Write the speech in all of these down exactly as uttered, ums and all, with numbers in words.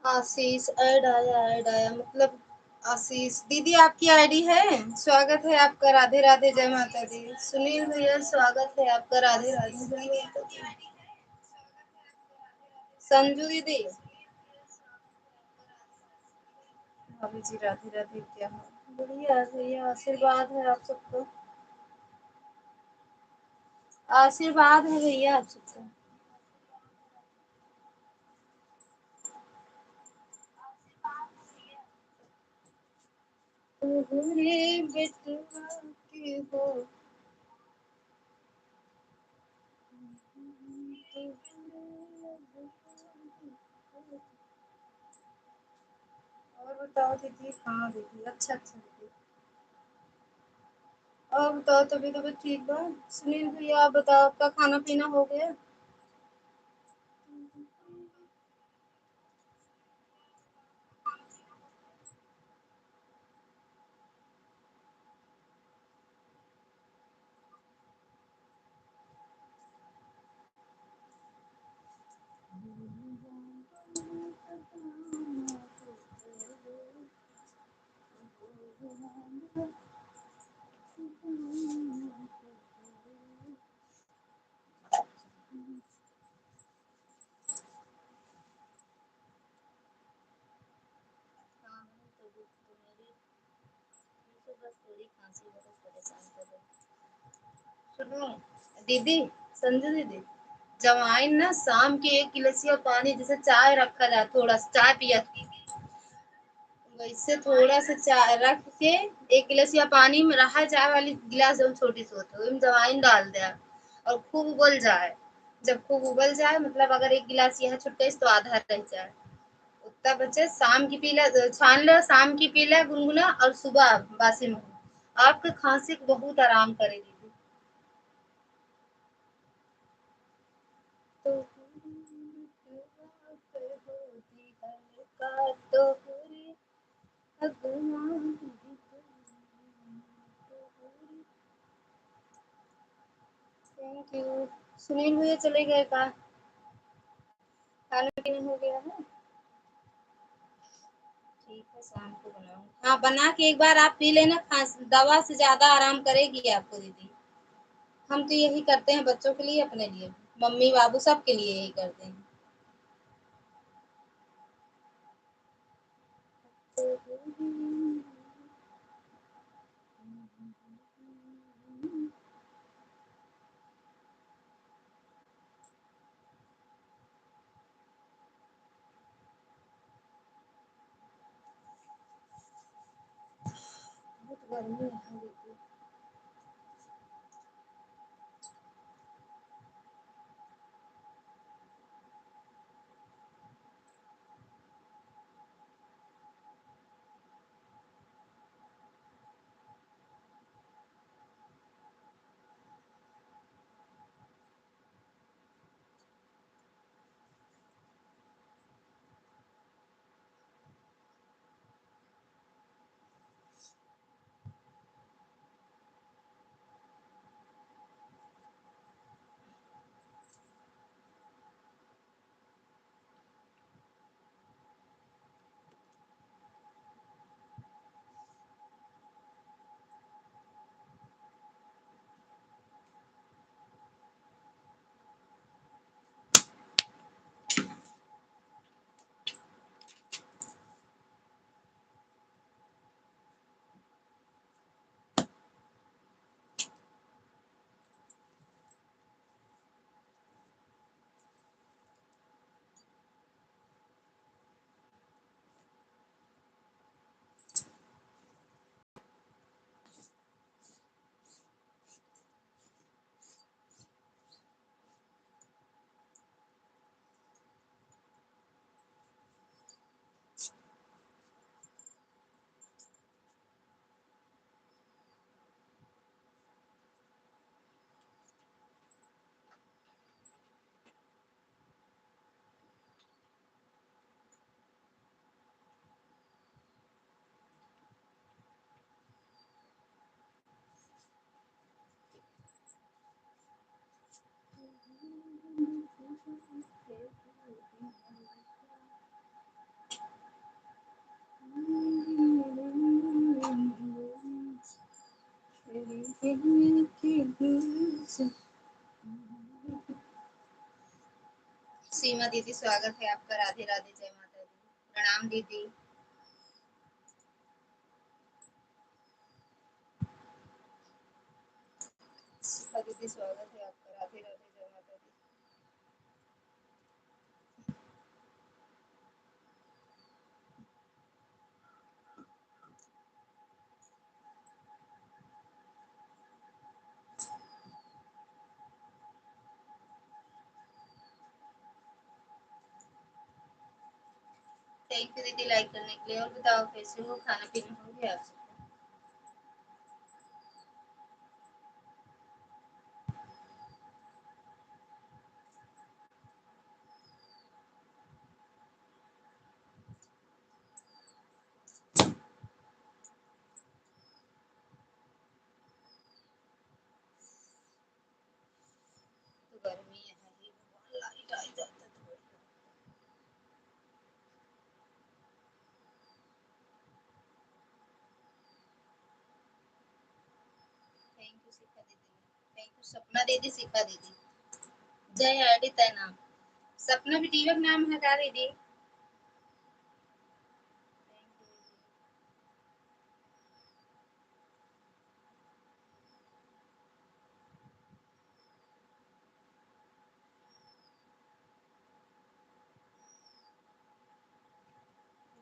आशीष ऐड आया, ऐड आया, मतलब आशीष दीदी आपकी आईडी है? स्वागत है आपका, राधे राधे, जय माता दी। सुनील भैया स्वागत है आपका, राधे राधे, जय माता दी। संजू दीदी। भाभी जी राधे राधे, क्या हाल? बढ़िया है भैया, आशीर्वाद है आप सबको, आशीर्वाद है भैया आप सबको। तोहरे बेटवा के हो। और बताओ दीदी, हाँ दीदी, अच्छा, अच्छा दीदी। और बताओ, तबीयत, तबीयत ठीक बा? सुनील भैया, आप बताओ, आपका खाना पीना हो गया? हाँ, हम तो दुख तो मेरे, मुझे बस थोड़ी खांसी बहुत परेशान कर रही। सुनो दीदी, संजू दीदी, जवाइन ना शाम के एक गिलसिया पानी, जैसे चाय रखा जाए, थोड़ा सा चाय पिया, वैसे थोड़ा सा चाय रख के एक गिलसिया पानी में रहा जाए वाली गिलास, जौन छोटी सी होती है, ओहिमे जवाइन डाल दे और खूब उबल जाए। जब खूब उबल जाए, मतलब अगर एक गिलास यह छुट गई तो आधा रह जाए, उतना बचे शाम की पीला, छान लो, शाम की पीला गुनगुना और सुबह बासी मुंह। आपके खांसी को बहुत आराम करेगी। तोहरी बेटवा के हो दिहल का तोहरी अगुवाई। Thank you। सुनील भैया चले गए का? खाना पीना हो गया है? ठीक है, शाम को बनाऊंगी। हाँ, बना के एक बार आप पी लेना, खांस-, दवा से ज्यादा आराम करेगी आपको दीदी। हम तो यही करते हैं बच्चों के लिए, अपने लिए, मम्मी बाबू सबके लिए यही करते हैं। बहुत गर्मी है दीदी। सीमा दीदी, स्वागत है आपका। राधे राधे, जय माता दी। प्रणाम दीदी। शिखा दीदी, स्वागत है आपका। राधे राधे, जय माता दी। Thank you दीदी, like करने के लिए। और बताओ, कैसे हो? खाना पीना हो गया आप सबका? तो गर्मी है, हे भगवान, लाइट आई जाता तो बढ़िया। Thank you शिखा दीदी, thank you सपना दीदी, शिखा दीदी। जय आईडी तय नाम। सपना बिटिया का नाम है का दीदी? Thank you दीदी।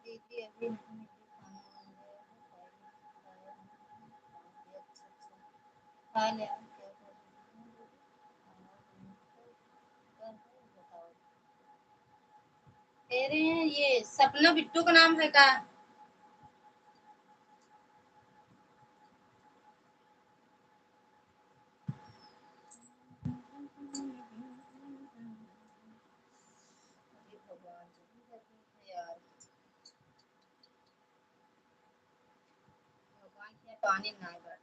दीदी, अभी नहीं, अभी खाना बन गया है, खाएंगे, खाएंगे, खाएंगे, अच्छा, अच्छा। खा ले, आप क्या कर रही हो? खाना बन गया, कर दो, बताओ। अरे, ये सपना बिट्टू का नाम है का? अरे भगवान, जल्दी गर्मी है यार। भगवान के यहाँ पानी ना बाटे।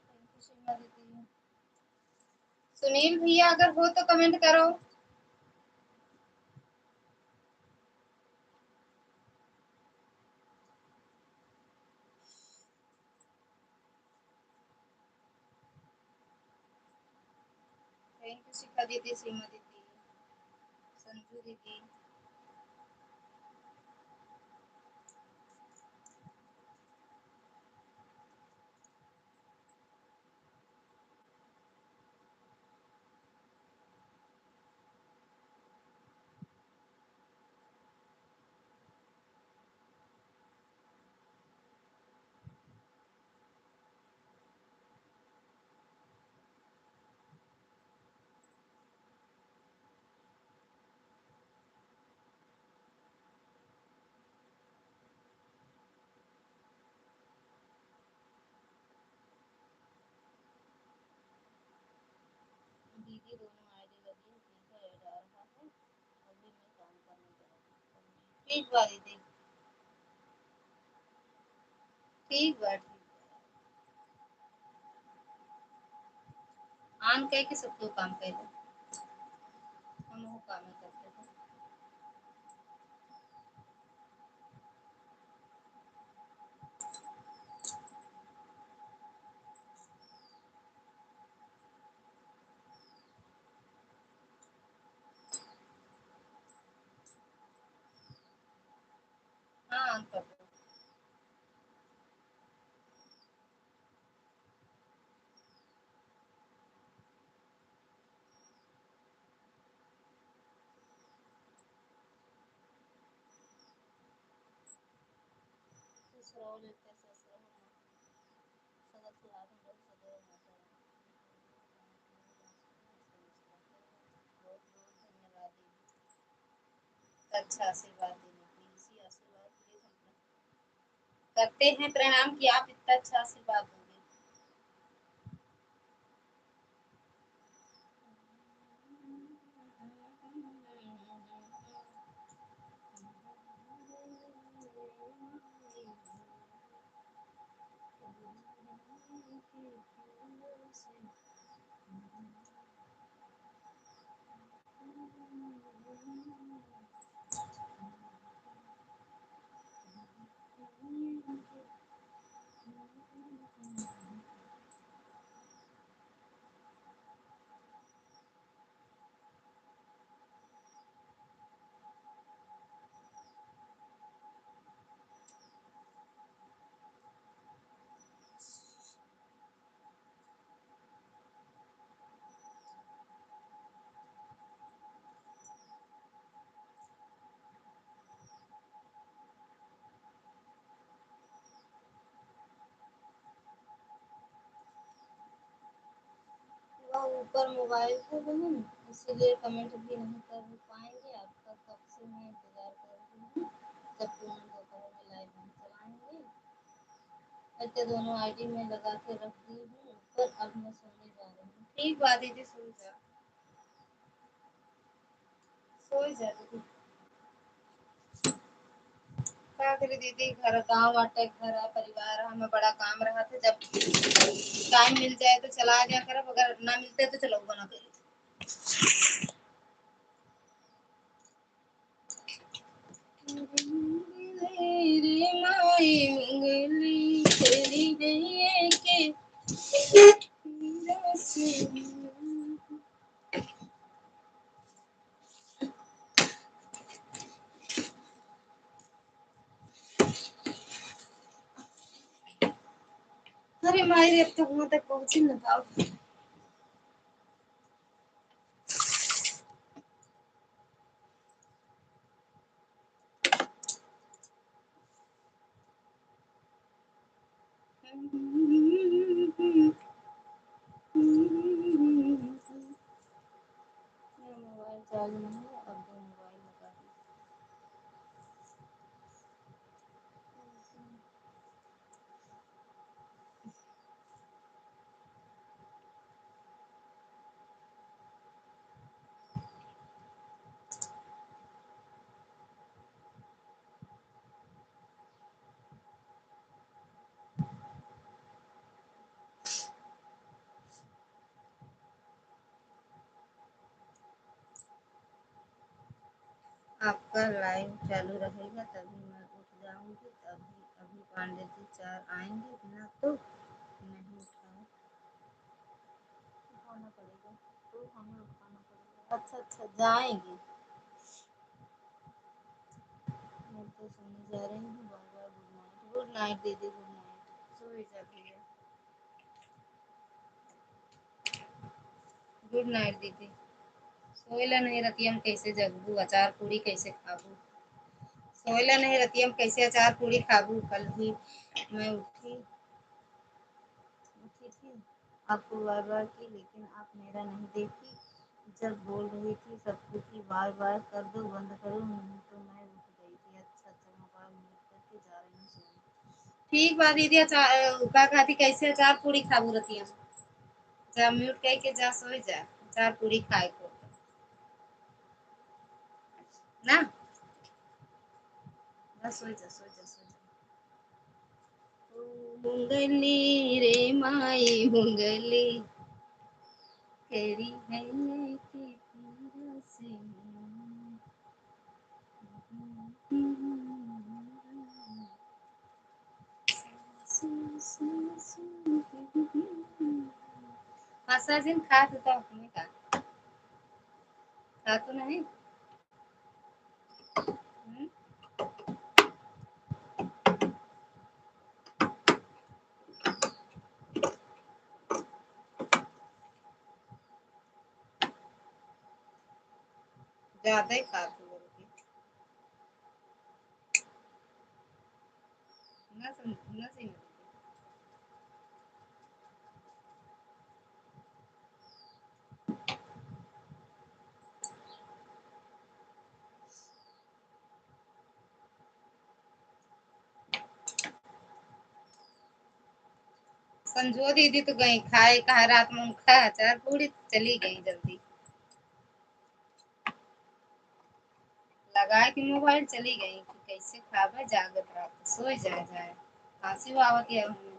Thank you सीमा दीदी। सुनील भैया अगर हो तो comment करो। Thank you शिखा दीदी, सीमा दीदी, संजू दीदी। दीदी दोनों आईडी लगी है, ठीक है, ऐड आ रहा है, अभी मैं काम करने जा रही हूँ। ठीक बा दीदी, ठीक बा, ठीक बा। On कह के सब लोग काम कर दो, हम वो काम करते थे। हाँ, on कर दो। बहुत बहुत धन्यवाद दीदी। अच्छा आशीर्वाद दीदी, इसी आशीर्वाद के लिए हम करते हैं प्रणाम कि आप इतना अच्छा आशीर्वाद दोगे। पर मोबाइल है बहन, इसीलिए कमेंट भी नहीं कर पाएंगे। आपका कब से मैं इंतजार कर रही हूँ, जब पूनम दोपहर में लाइव हम चलाएंगे। मैं तो दोनों आईडी में लगा के रख दी हूँ, पर अब मैं सोने जा रही हूँ। ठीक बात है जी, सो जा, सो जा दीदी। का करी दीदी, घर गाँव बाटे, घर है, परिवार है, हमें बड़ा काम रहत है। जब टाइम मिल जाए तो चला जा करब, अगर ना मिलते तो चलउबा ना करी। रे माई मंगली तेरी गैया के पीरा से। अरे माई रे, अब तो हुआं तक पहुँची न पाओ। मोबाइल चार्ज नहीं है, अब दो मोबाइल लगा दी। आपका लाइव चालू रहेगा तभी मैं उठ जाऊंगी। अभी, अभी पांडे जी चार आएंगे ना तो नहीं उठाऊं। उठाना पड़ेगा, तो हमें उठाना पड़ेगा। अच्छा, अच्छा, जाएंगे। मैं तो सोने जा रही हूँ, bye bye, good night. Good night दीदी, गुड नाइट। सो ही जा भैया। गुड नाइट दीदी। सोएला नहीं रतिया में कैसे जगबू, अचार पूरी कैसे खाबू? सोएला नहीं रतिया में कैसे अचार पूरी खाबू? कल भी मैं उठी, उठी थी आपको बार बार की, लेकिन आप मेरा नहीं देखी। जब बोल रही थी सबको कि बार बार कर दो, बंद करो, नहीं तो मैं उठ गई थी। अच्छा, अच्छा, मोबाइल म्यूट करके जा रही हूँ सोने। ठीक बा दीदी, अचार, का कहती, कैसे अचार पूरी खाबू रतिया? जा म्यूट कह के जा सोए जा, अचार पूरी खाए को ना। बस सोए जा, सोए जा, सोए जा। ओ मुंगली रे माई मुंगली, तेरी है ये की पीरा से। हंसा जिन खात तो अपने का। खात तो नहीं। हम्म? ज्यादा ही खात हो गई। ना समझ, ना सही। संजो दीदी तो गई खाए, कहा रात में उनका अचार पूरी चली गई जल्दी। लगाए के मोबाइल चली गई कि कैसे खाबे, जागत रात सोए जाए जाए, खांसी आवत है हमें।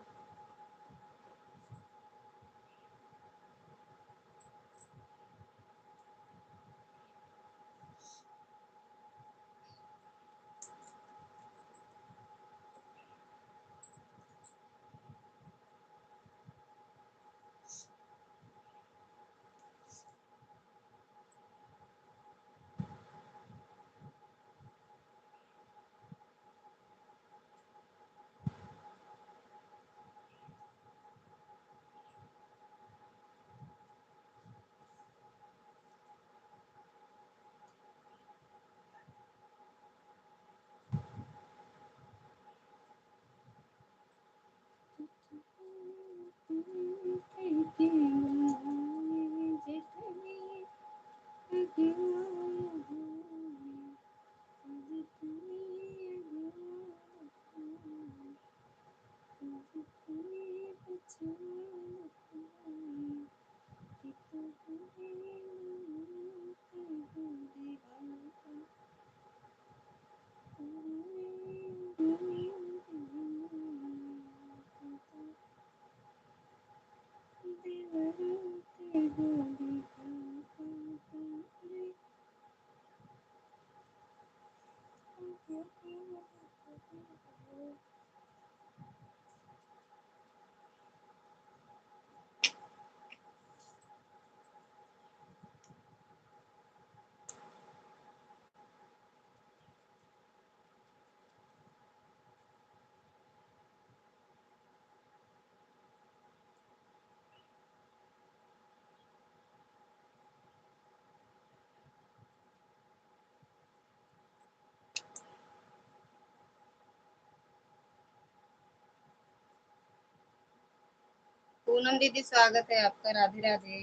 पूनम दीदी, स्वागत है आपका, राधे राधे।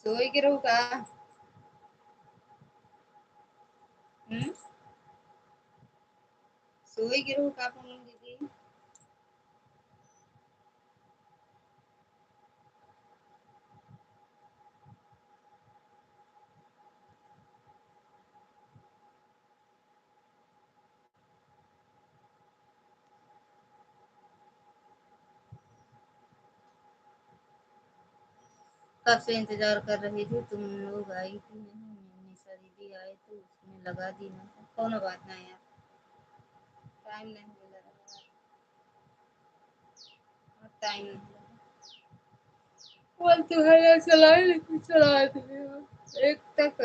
सोई गिरो का? हम्म, सोई गिरो का पूनम दीदी? कब से इंतजार कर रही थी, तुम लोग आई थी नहीं। निशा दीदी आए तो उसमें लगा दी ना। कोनो बात ना यार, टाइम नहीं मिला रहा। टाइम नहीं लगा। वो तुम्हारा चलाए, लेकिन चलाए थे। एक तक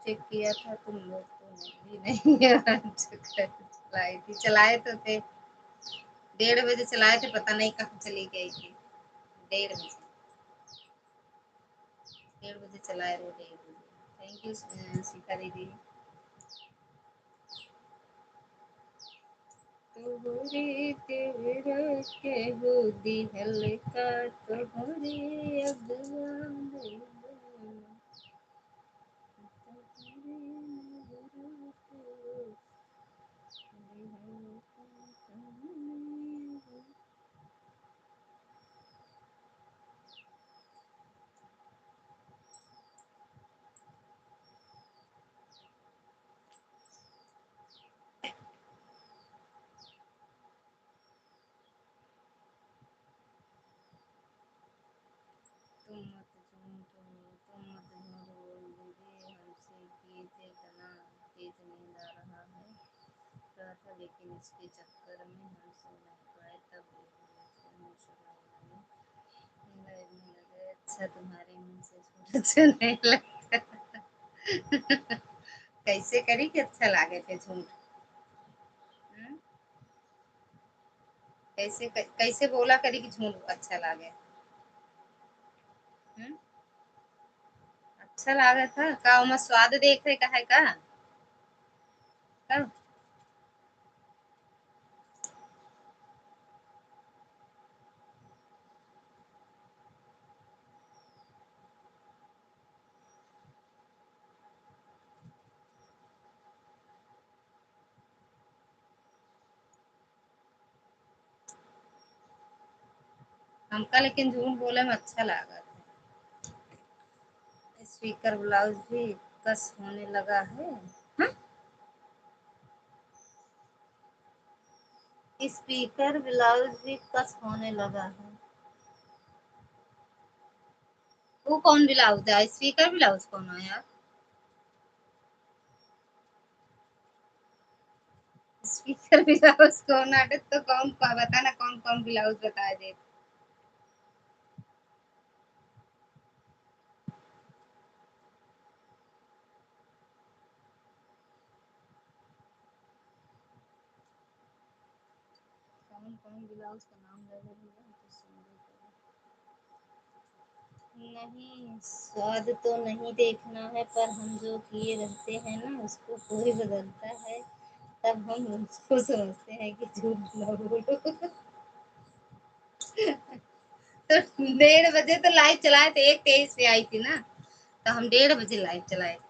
चेक किया था, तुम लोग तो नहीं, नहीं चलाई थी। चलाए तो थे, डेढ़ बजे चलाए थे, पता नहीं कहाँ चली गई थी। डेढ़ बजे, डेढ़ बजे चलाए रहो, डेढ़ बजे। Thank you, अ, शिखा दीदी। तोहरे देवरा के हो दिहल का, तोहरे अगुआ में बोला। तोहरे नजर के हो दिहल का, तोहरे तुम मत झूठ, तुम मत झूठ बोल दीदी, हमसे गीत इतना तेज नहीं ला रहा है, रहा था, लेकिन इसके चक्कर में हम सो नहीं पाए, तब ये बोले थे, हम सुनाई नहीं, लाइव में लगे। अच्छा, तुम्हारे मुंह से झूठ अच्छा नहीं लगता। कैसे करी कि अच्छा लागे थे झूठ? हम्म? कैसे, कै-, कैसे बोला करी कि झूठ अच्छा लागे? हम्म? अच्छा लागे था का? ओमा स्वाद देखे का है का? का? हमका लेकिन झूठ बोले में अच्छा लागत है। स्पीकर ब्लाउज भी कस होने लगा है। हाँ? स्पीकर ब्लाउज भी कस होने लगा है। वो कौन ब्लाउज है? स्पीकर ब्लाउज कौन है यार? स्पीकर ब्लाउज कौन आटे तो कौन, बताना कौन कौन ब्लाउज बताए दे। कौन कौन ब्लाउज का नाम ले रही है, तो सुन लेते हैं। नहीं, स्वाद तो नहीं देखना है, पर हम जो किए रहते हैं ना, उसको कोई बदलता है, तब हम उसको समझते हैं कि झूठ ना बोलो। तो डेढ़ बजे तो लाइव चलाए थे, एक तेईस पे आई थी ना, तो हम डेढ़ बजे लाइव चलाए थे।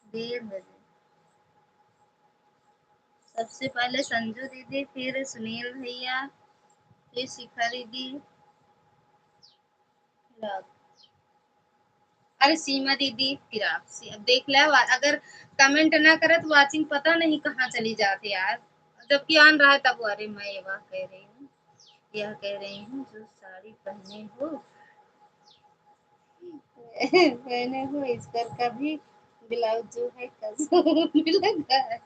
डेढ़ बजे। सबसे पहले संजू दीदी, फिर सुनील भैया, फिर शिखा दीदी। फिराक। अरे सीमा दीदी, फिराक सी। अब देख ले, वा-, अगर comment ना करे तो watching पता नहीं कहाँ चली जाती यार। जबकि on रहा है तब, अरे मैं ये बात कह रही हूँ। यह कह रही हूँ, जो साड़ी पहने हो, पहने हो, इस पर का भी ब्लाउज जो है, कस होने लगा है।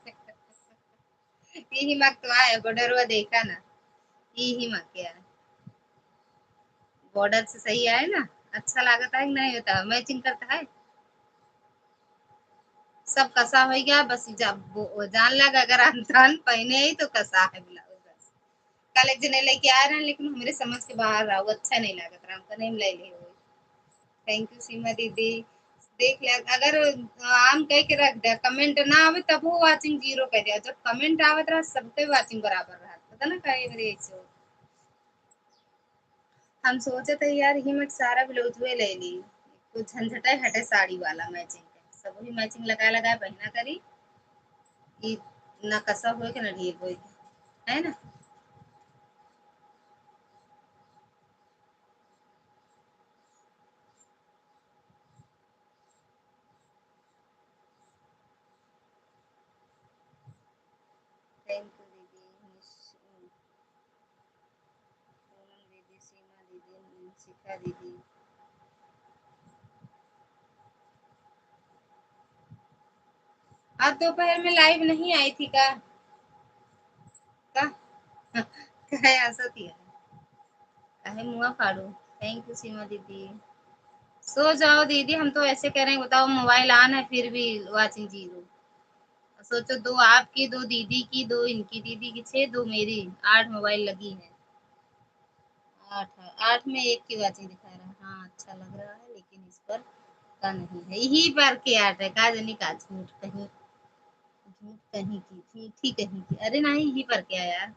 यही मग तो आए, बॉर्डरवा देखा ना, यही मग क्या है, बॉर्डर से सही आए ना, अच्छा लागत है कि नहीं होता, मैचिंग करता है। सब कसा हो गया, बस जब वो, वो जान लगा, अगर हम थान पहने ही तो कसा है ब्लाउज बस। कल एक जने लेके आ रहे हैं, लेकिन हमरे समझ के बाहर रहा, वो अच्छा नहीं लागत रहा, हमका नहीं ले ले वही। Thank you सीमा दीदी। देख ले, अगर आम कह के रख दे, कमेंट ना आवे, तब वो वाचिंग जीरो कर दिया। जब कमेंट आवत रहा, सबके वाचिंग बराबर रहा। पता ना काहे मेरे ऐसे हो। हम सोचत है यार, यही में सारा ब्लाउजवे ले ली, कुछ झंझटे हटे साड़ी वाला मैचिंग के, सब वही मैचिंग लगा लगा पहना करी, ई ना कसा होए के ना ढील होए के, है ना? Thank you दीदी, निश-, पूनम दीदी, सीमा दीदी, शिखा दीदी। आज दोपहर में लाइव नहीं आई थी का? का? कहे ऐसा थी? काहे मुआ फाड़ू? Thank you सीमा दीदी। सो जाओ दीदी, हम तो ऐसे कह रहे हैं, बताओ मोबाइल ऑन है फिर भी वाचिंग जीरो। सोचो, दो आपकी, दो दीदी की, दो इनकी दीदी की, छह, दो मेरी, आठ मोबाइल लगी है। आठ है, आठ में एक की वाचिंग दिखा रहा है। हाँ, अच्छा लग रहा है, लेकिन इस पर का नहीं है, यही पर के आठ है। का जानी का झूठ कहीं, झूठ कहीं की, झूठी कहीं की। अरे नहीं, यही पर क्या यार,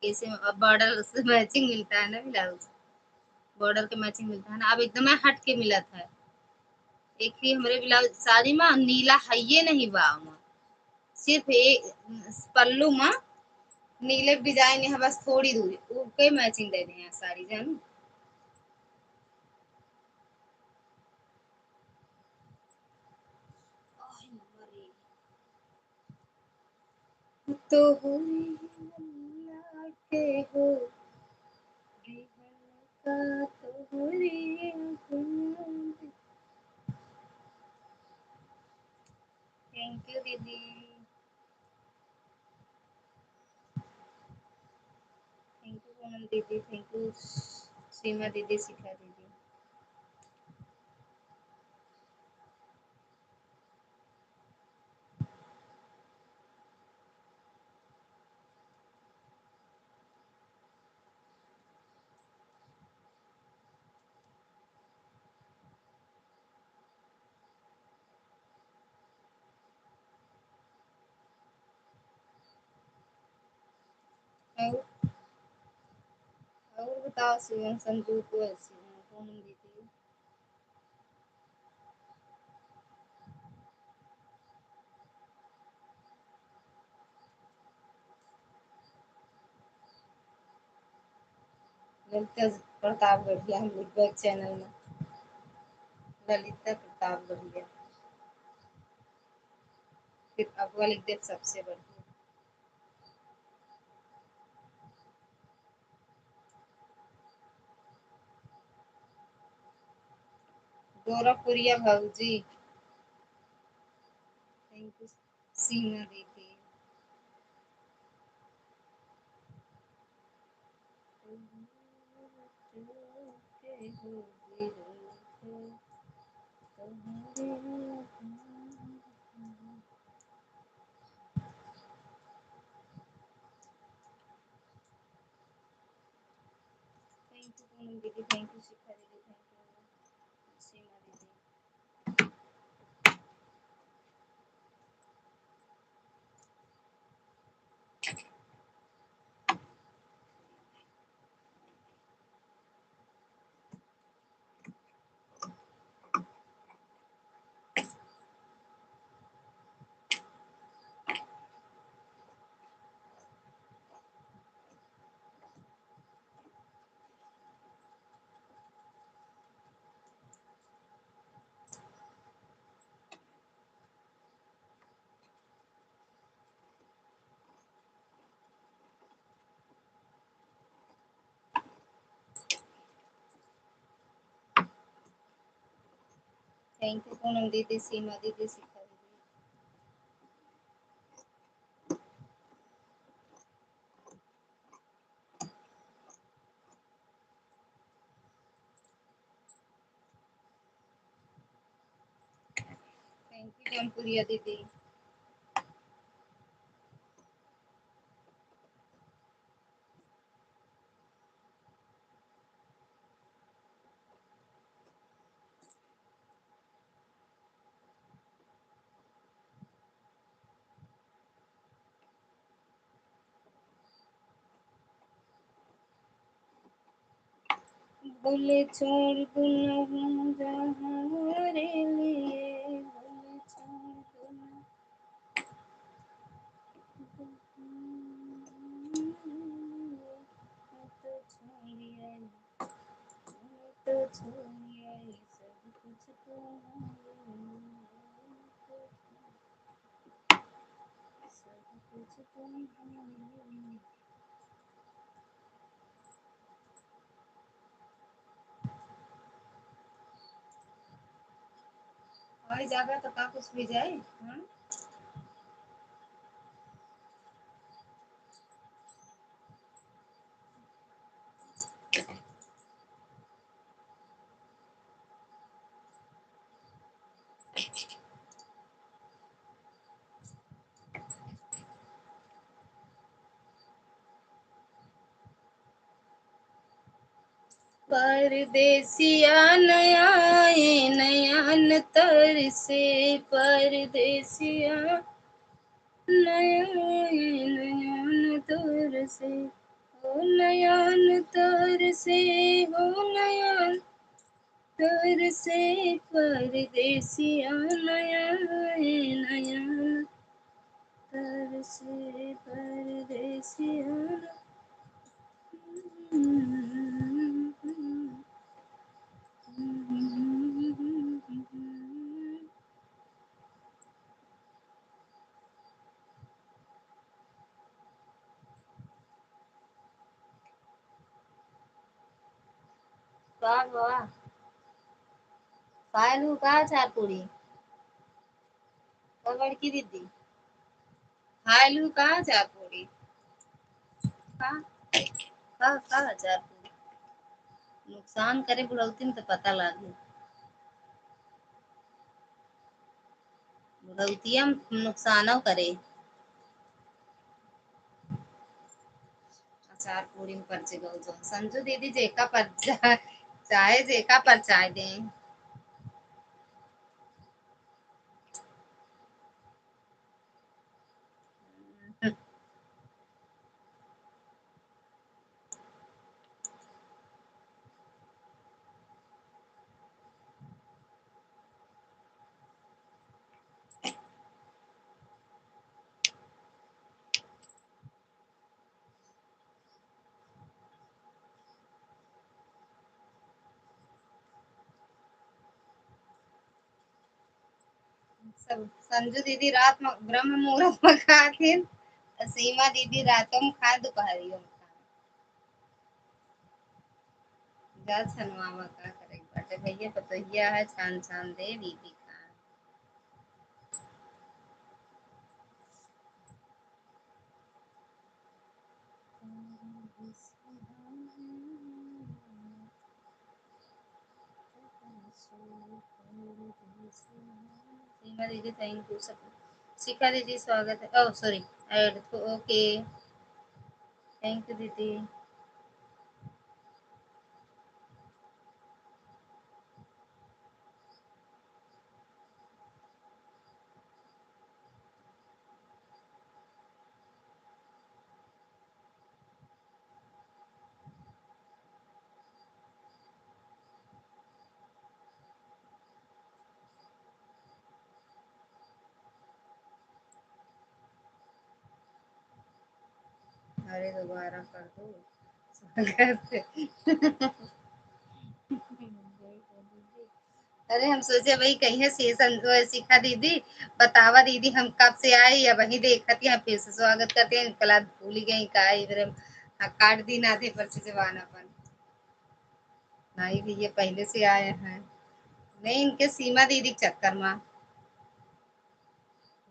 कैसे अब बॉर्डर से मैचिंग मिलता है ना ब्लाउज, बॉर्डर के मैचिंग मिलता है ना। अब एकदम हट के मिलत है। एक ही हमरे ब्लाउज साड़ी में नीला हइये नहीं बा ओमा, सिर्फ ए पल्लू में नीले डिजाइन है, बस थोड़ी दूरी ओके मैचिंग दे दे हैं साड़ी जानू। तोहरी अल्लाह के हो, दिहल का तोहरी गुण। Thank you दीदी। Thank you पूनम दीदी, thank you सीमा दीदी, शिखा दीदी। और, और बताओ शिवम संजू को, शिवम पूनम दीदी। ललिता प्रतापगढ़िया हम लिखबे channel में, ललिता प्रतापगढ़िया, फिर अगवा लिख दे सबसे बढ़िया। गोरखपुरिया भौजी, thank you सीमा दीदी। Thank you पूनम दीदी, thank you शिखा दीदी, thank you सीमा दीदी। Thank you पूनम दीदी, सीमा दीदी, शिखा दीदी। Thank you जौनपुरिया दीदी। भूले छोड़ दूँ ना हूँ जहाँ रे लिए, भूले छोड़ दूँ ना। तो छोड़िए, तो छोड़िए, सब कुछ तो है। भाई जागा तो का कुछ भी जाए, हाँ? परदेसिया नयन, नयन तरसे, परदेसिया नयन, नयन तरसे, हो नयन तरसे, हो नयन तरसे, परदेसिया नयन, नयन तरसे, परदेसिया। वाह, वाह। खायलू का अचार पूरी? का बड़की दीदी? खायलू का अचार पूरी? का? का, का अचार पूरी? नुकसान करे बुढ़ौती में तो पता लागे। बुढ़ौतिया में नुकसानो करे। अचार पूरी में परचे गौ जो। संजू दीदी जेका पर जा-, चाहे जेका पर चाहे दें। सब संजू दीदी रात में ब्रह्म मुहूर्त में खाथिन, सीमा दीदी रातों में खाए, दोपहरियों में खाए। जा छनवावा का करे के बाटे, भैया पतोहिया है, छान छान दे बीबी खाए। सीमा दीदी, thank you। सब शिखा दीदी, स्वागत है। Oh, sorry, add तो, OK, thank you दीदी। अरे दोबारा कर दो। स्वागत है। अरे हम सोचे भाई कहीं से सं-, वो शिखा दीदी, बतावा दीदी हम कब से आए, या वही देखत ही हम फिर से स्वागत करते हैं, कला भूल गई का, ये फिर हम, हाँ, काट दी ना थे पर से जवान अपन। नहीं भैया पहले से आए हैं। नहीं, इनके सीमा दीदी के चक्कर मा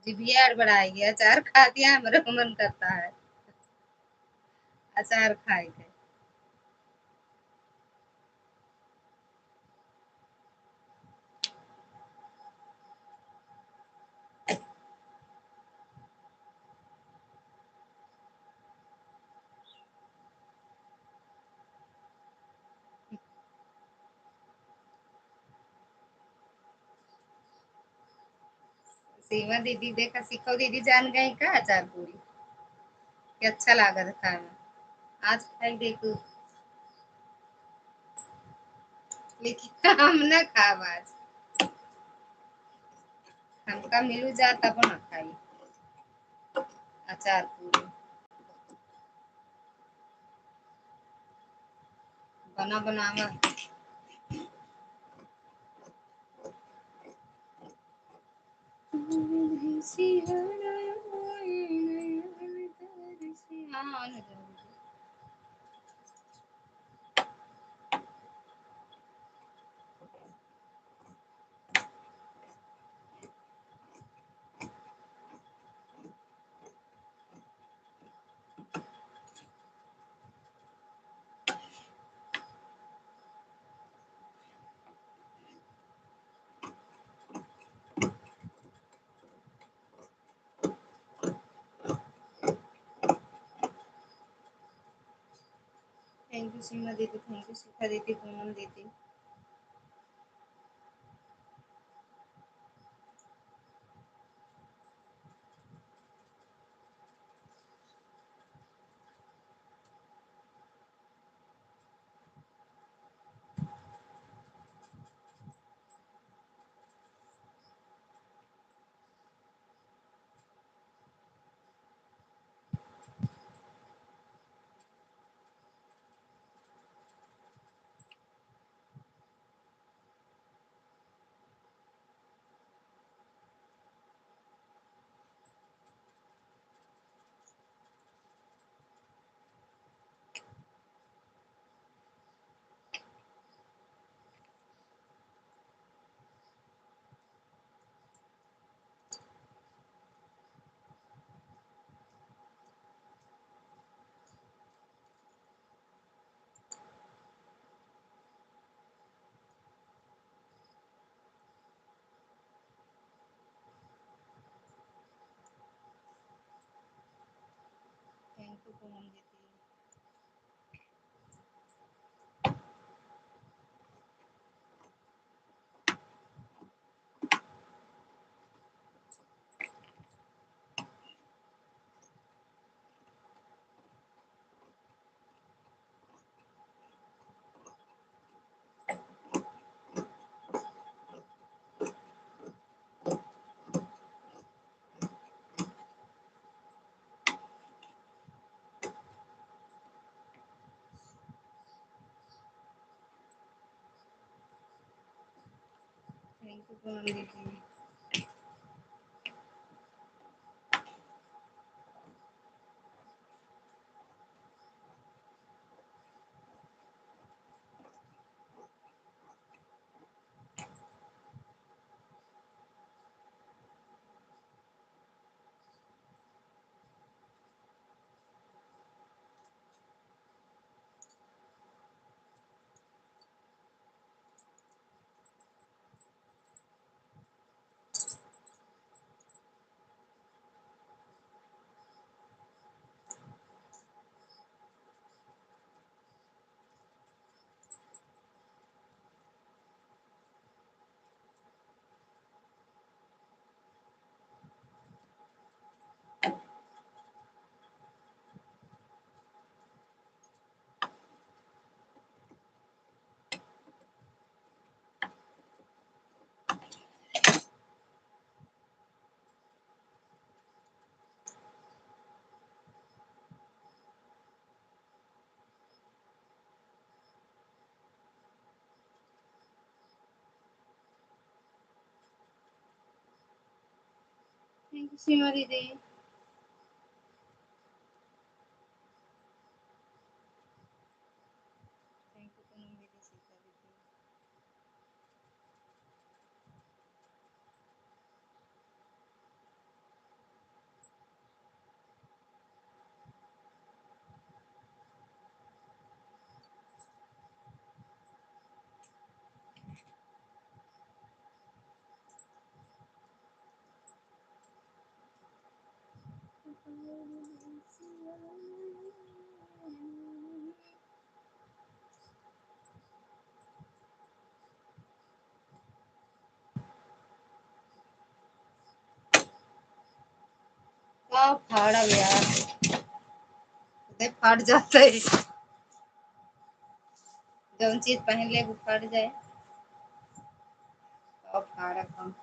जिभिया अड़बड़ाई गया, अचार खा दिया, हमरे को मन करता है अचार खाए के। सीमा दीदी, देखा, सीखो दीदी जान गई का अचार पूरी, कि अच्छा लागत है खाए में। आज खाई देखो, लेकिन हम ना खाब आज, हमका मिलू जा तब ना खाई अचार पूरी। बना बनावा। Thank you सीमा दीदी, thank you शिखा दीदी, पूनम दीदी। Thank you पूनम दीदी। Thank you पूनम दीदी। Thank you सीमा दीदी। Thank you पूनम दीदी, सीता दीदी। का फाड़ब यार, दे फाट जाता है। जौन चीज पहन ले वो फाट जाए, का फाड़ब हम।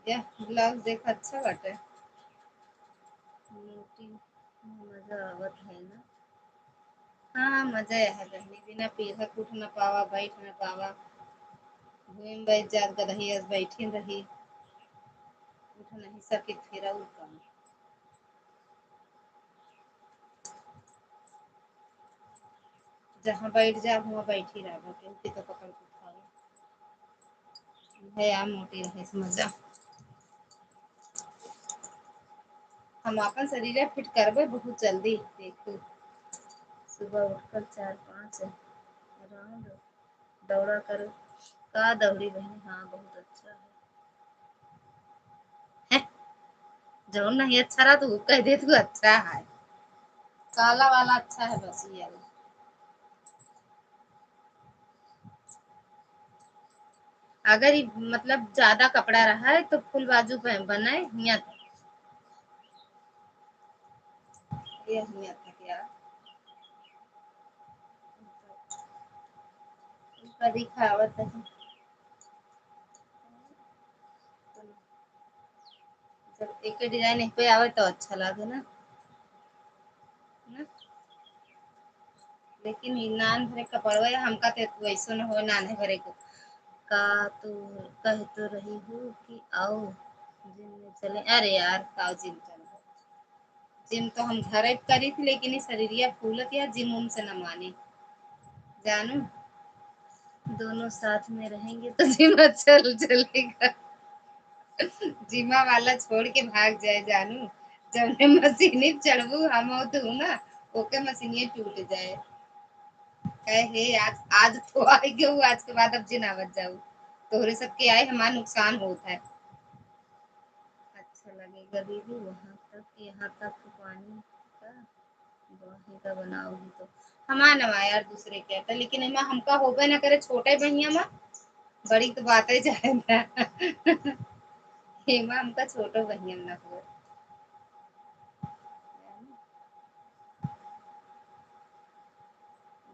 यह ब्लाउज देख अच्छा बाटे। मोटी मजा आवत है ना। हाँ, मजा है बहनी, बिना पीढ़क उठ न पावा, बैठ न पावा। भूमि में बैठ जात गदही अस बैठी रही, उठ नहीं सके फिर और काम। जहाँ बैठ जा हुआ बैठी रहा, केहू के तो पकड़ के उठावे। है यार, मोटी रहे से मजा। हम अपन शरीर फिट करबे बहुत जल्दी। देखू, सुबह उठकर चार पाँच राउंड दौड़ा कर। का दौड़ी बहनी? हाँ, बहुत अच्छा है। हैं? जौन नहीं अच्छा रहा तो वो कह दे तू अच्छा है। काला वाला अच्छा है बस ये वाला। अगर ई मतलब ज्यादा कपड़ा रहा है तो फुल बाजू पे बनाए हियाँ तक, ये हियाँ तक यार। इनका दिखावत है। जब एक डिजाइन एक पे आवे तो अच्छा लागे ना, ना? लेकिन ई नान भरे कपड़वा है, हमका तो वैसो न हो नान भरे को। का तू कह तो रही हो कि आओ जिम में चले? अरे यार, का जिम चले? जिम तो हम घरे करी थी, लेकिन ई शरीरिया फूलत या जिम उम से न मानी। जानू, दोनों साथ में रहेंगे तो जिम अच्छा चलेगा। जिमा वाला छोड़ के भाग जाए जानू, जौने मशीनी चढ़बू हम हो तू ना, ओके मशीनिये टूट जाए। कहे, "हे, आज, आज तो आइ गऊ, आज के बाद अब जिन आवत जाऊ, तोहरे सबके आए हमार नुकसान होत है।" अच्छा लगेगा दीदी, वहाँ तक, यहाँ तक पानी का बाही का बनाओगी तो हमार नवा यार दूसरे के आटा, लेकिन एमा हमका होबे न करे छोटे बहिया मा, बड़ी तो बात है जाए ना। एमा हमका छोटो बहिया मा ना हो।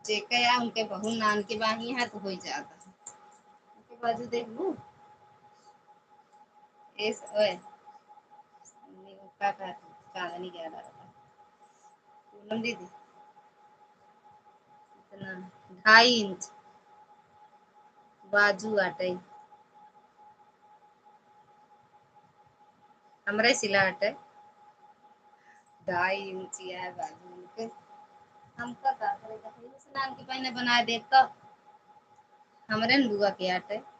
जेके या उनके बहुत नान के बाही है तो हो ही जाता है। उनके बाजू देख लू। एस ओए। का कहत है? चांदनी के आधा आधा। पूनम दीदी, इतना ढाई इंच बाजू आटे। हमरे सिला आटे। ढाई इंच है बाजू उनके। हमका का करे, देखिए, उस नाम के पहले बनाए देख तो। हमरे न बुआ के आटे।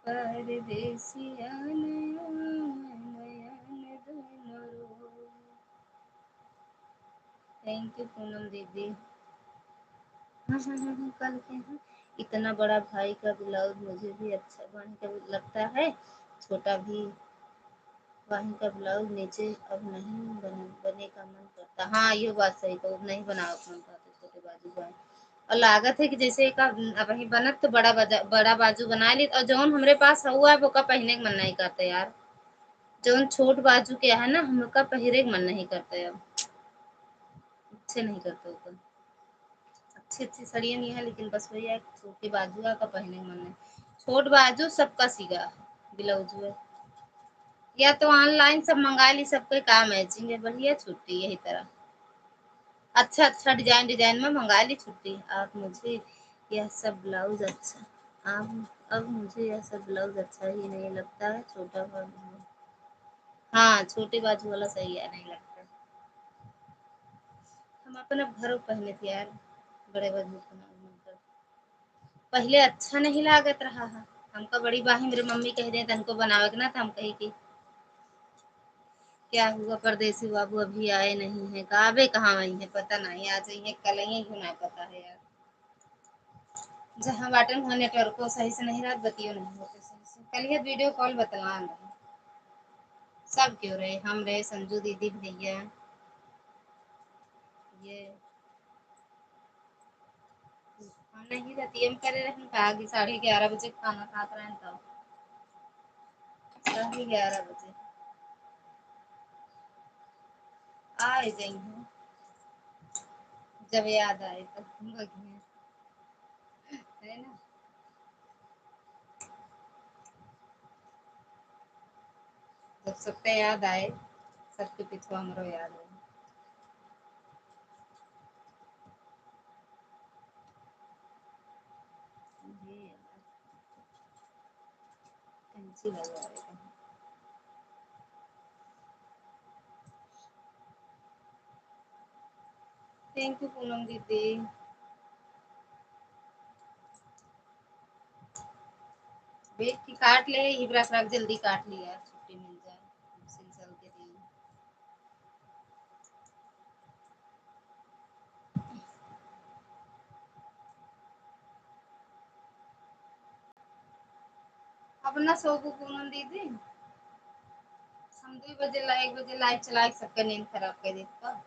परदेसिया नया नयन दोनों रो। Thank you पूनम दीदी। हाँ, हाँ, हाँ, हाँ, कल के हैं। इतना बड़ा भाई का ब्लाउज मुझे भी अच्छा बन के लगता है, छोटा भी। बाही का ब्लाउज नीचे अब नहीं बन-, बने का मन करता। हाँ, यो बात सही कहू, नहीं बनावे का मन करता छोटे बाजू बाही। और लागत है कि जैसे एक अब, अब ही बनत तो बड़ा बजा-, बड़ा बाजू बना ली, और जौन हमरे पास हुआ है ओका पहने के मन नहीं करता यार। जौन छोट बाजू के है ना, हमका पहिरे के मन नहीं करता अब, अच्छे नहीं करता ओका। अच्छी अच्छी साड़ियाँ नहीं है, लेकिन बस वही है, छोटे बाजुआ का पहने के मन नहीं। छोट बाजू सबका सीगा ब्लाउज है, या तो online सब मंगा ली, सबके का matching है, बढ़िया छुट्टी यही तरह। अच्छा अच्छा design design में मंगा ली छुट्टी। आप मुझे यह सब ब्लाउज अच्छा, आप, अब मुझे यह सब ब्लाउज अच्छा ही नहीं लगता है, छोटा बाजू। हाँ, छोटे बाजू वाला सही है, नहीं लगता। हम अपना घरों पहने थे यार, बड़े बाजू का ना, मतलब, पहले अच्छा नहीं लागत रहा है। हमका बड़ी बाही मेरे मम्मी कह दे, "तनको बनावे के ना," तो हम कही कि, "क्या हुआ, परदेसी बाबू अभी आए नहीं है?" का अबे कहाँ आई है, पता नहीं, आ जाइए, कल आई है, क्यों ना पता है यार। जहाँ बाटन, वहाँ network को सही से नहीं रहत, बतियो नहीं होते सही से। कल ये video call बतलान रहे, सब क्यों रहे, हम रहे, संजू दीदी, भैया, ये खाना ही रतिया में करे रहन का, कि साढ़े ग्यारह बजे खाना खात रहन तब। साढ़े ग्यारह बजे। आ जाइए, जब याद आए तो बगिया, है ना? जब सबके याद आए, सबके पीछे हमरो याद आए। ये कैंची लगवा रहे हैं। Thank you पूनम दीदी। बेटी काट ले, इबरा सराक जल्दी काट लिया, छुट्टी मिल जाए, सिलसिल के दिन। अब ना सोबू पूनम दीदी, हम दो बजे ला-, एक बजे live चला के सबका नींद खराब कर देता।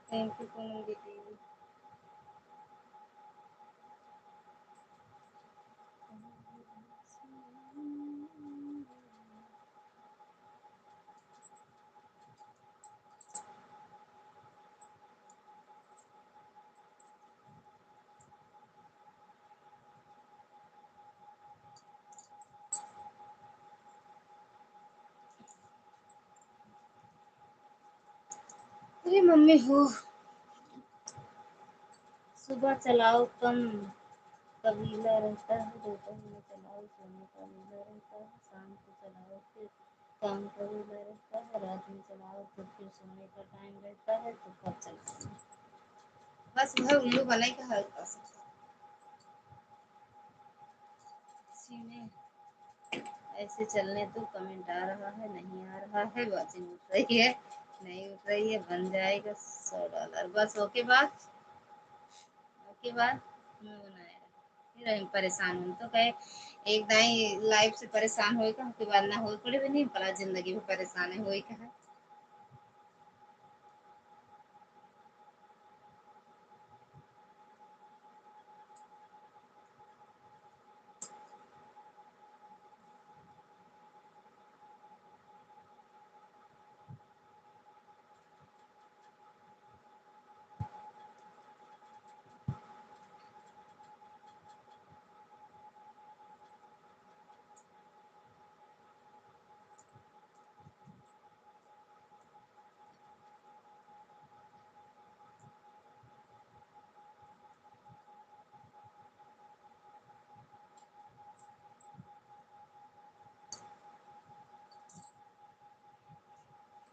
Thank you पूनम दीदी। अरे मम्मी हो, सुबह चलाओ कम कबीला रहता है, दोपहर में चलाओ सोने का लीला रहता है, शाम को चलाओ फिर काम कबीला रहता है, रात में चलाओ तो फिर सोने का time रहता है, तो कब चलाओ? बस वह उल्लू बनाई का हल्का सा सीने। ऐसे चलने दो, comment आ रहा है, नहीं आ रहा है, watching उठ रही है, नहीं उठ रही है, बन जाएगा सौ dollar। बस OK बात, OK बात, मैं बनाया। फिर हम परेशान, हम तो कहे एक दाई live से परेशान होए का, उसके बाद ना होए पड़े भी नहीं, भला जिंदगी में परेशान है, होए का है।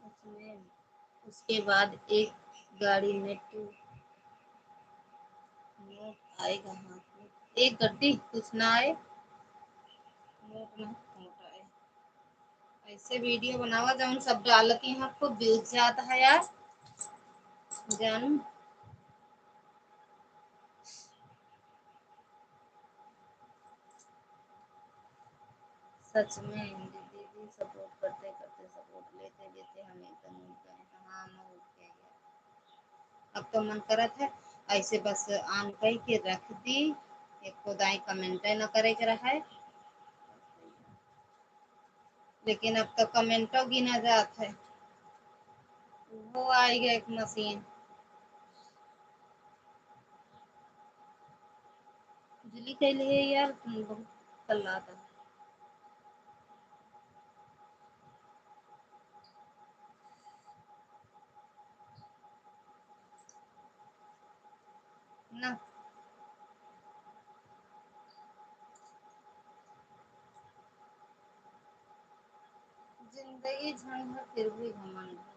उसमें, उसके बाद एक गाड़ी में टू नोट आएगा हाथ में, एक गड्डी कुछ ना आए, नोट ना नोट आए। ऐसे video बनावा जौन सब डालत यहाँ खूब views जात है यार, जानू। सच में दीदी support करते करते support लेते लेते हम एकदम उठ गए। हाँ, हम उठ गए यार। अब तो मन करत है ऐसे बस on कई के रख दी, एको दाई comment न करे के रहे। लेकिन अब तो comment गिना जात है। वो आई गए एक machine। बिजली कैले है यार, तुम बहुत कल्लाता। ना। जिंदगी झंड है, फिर भी घमंड है।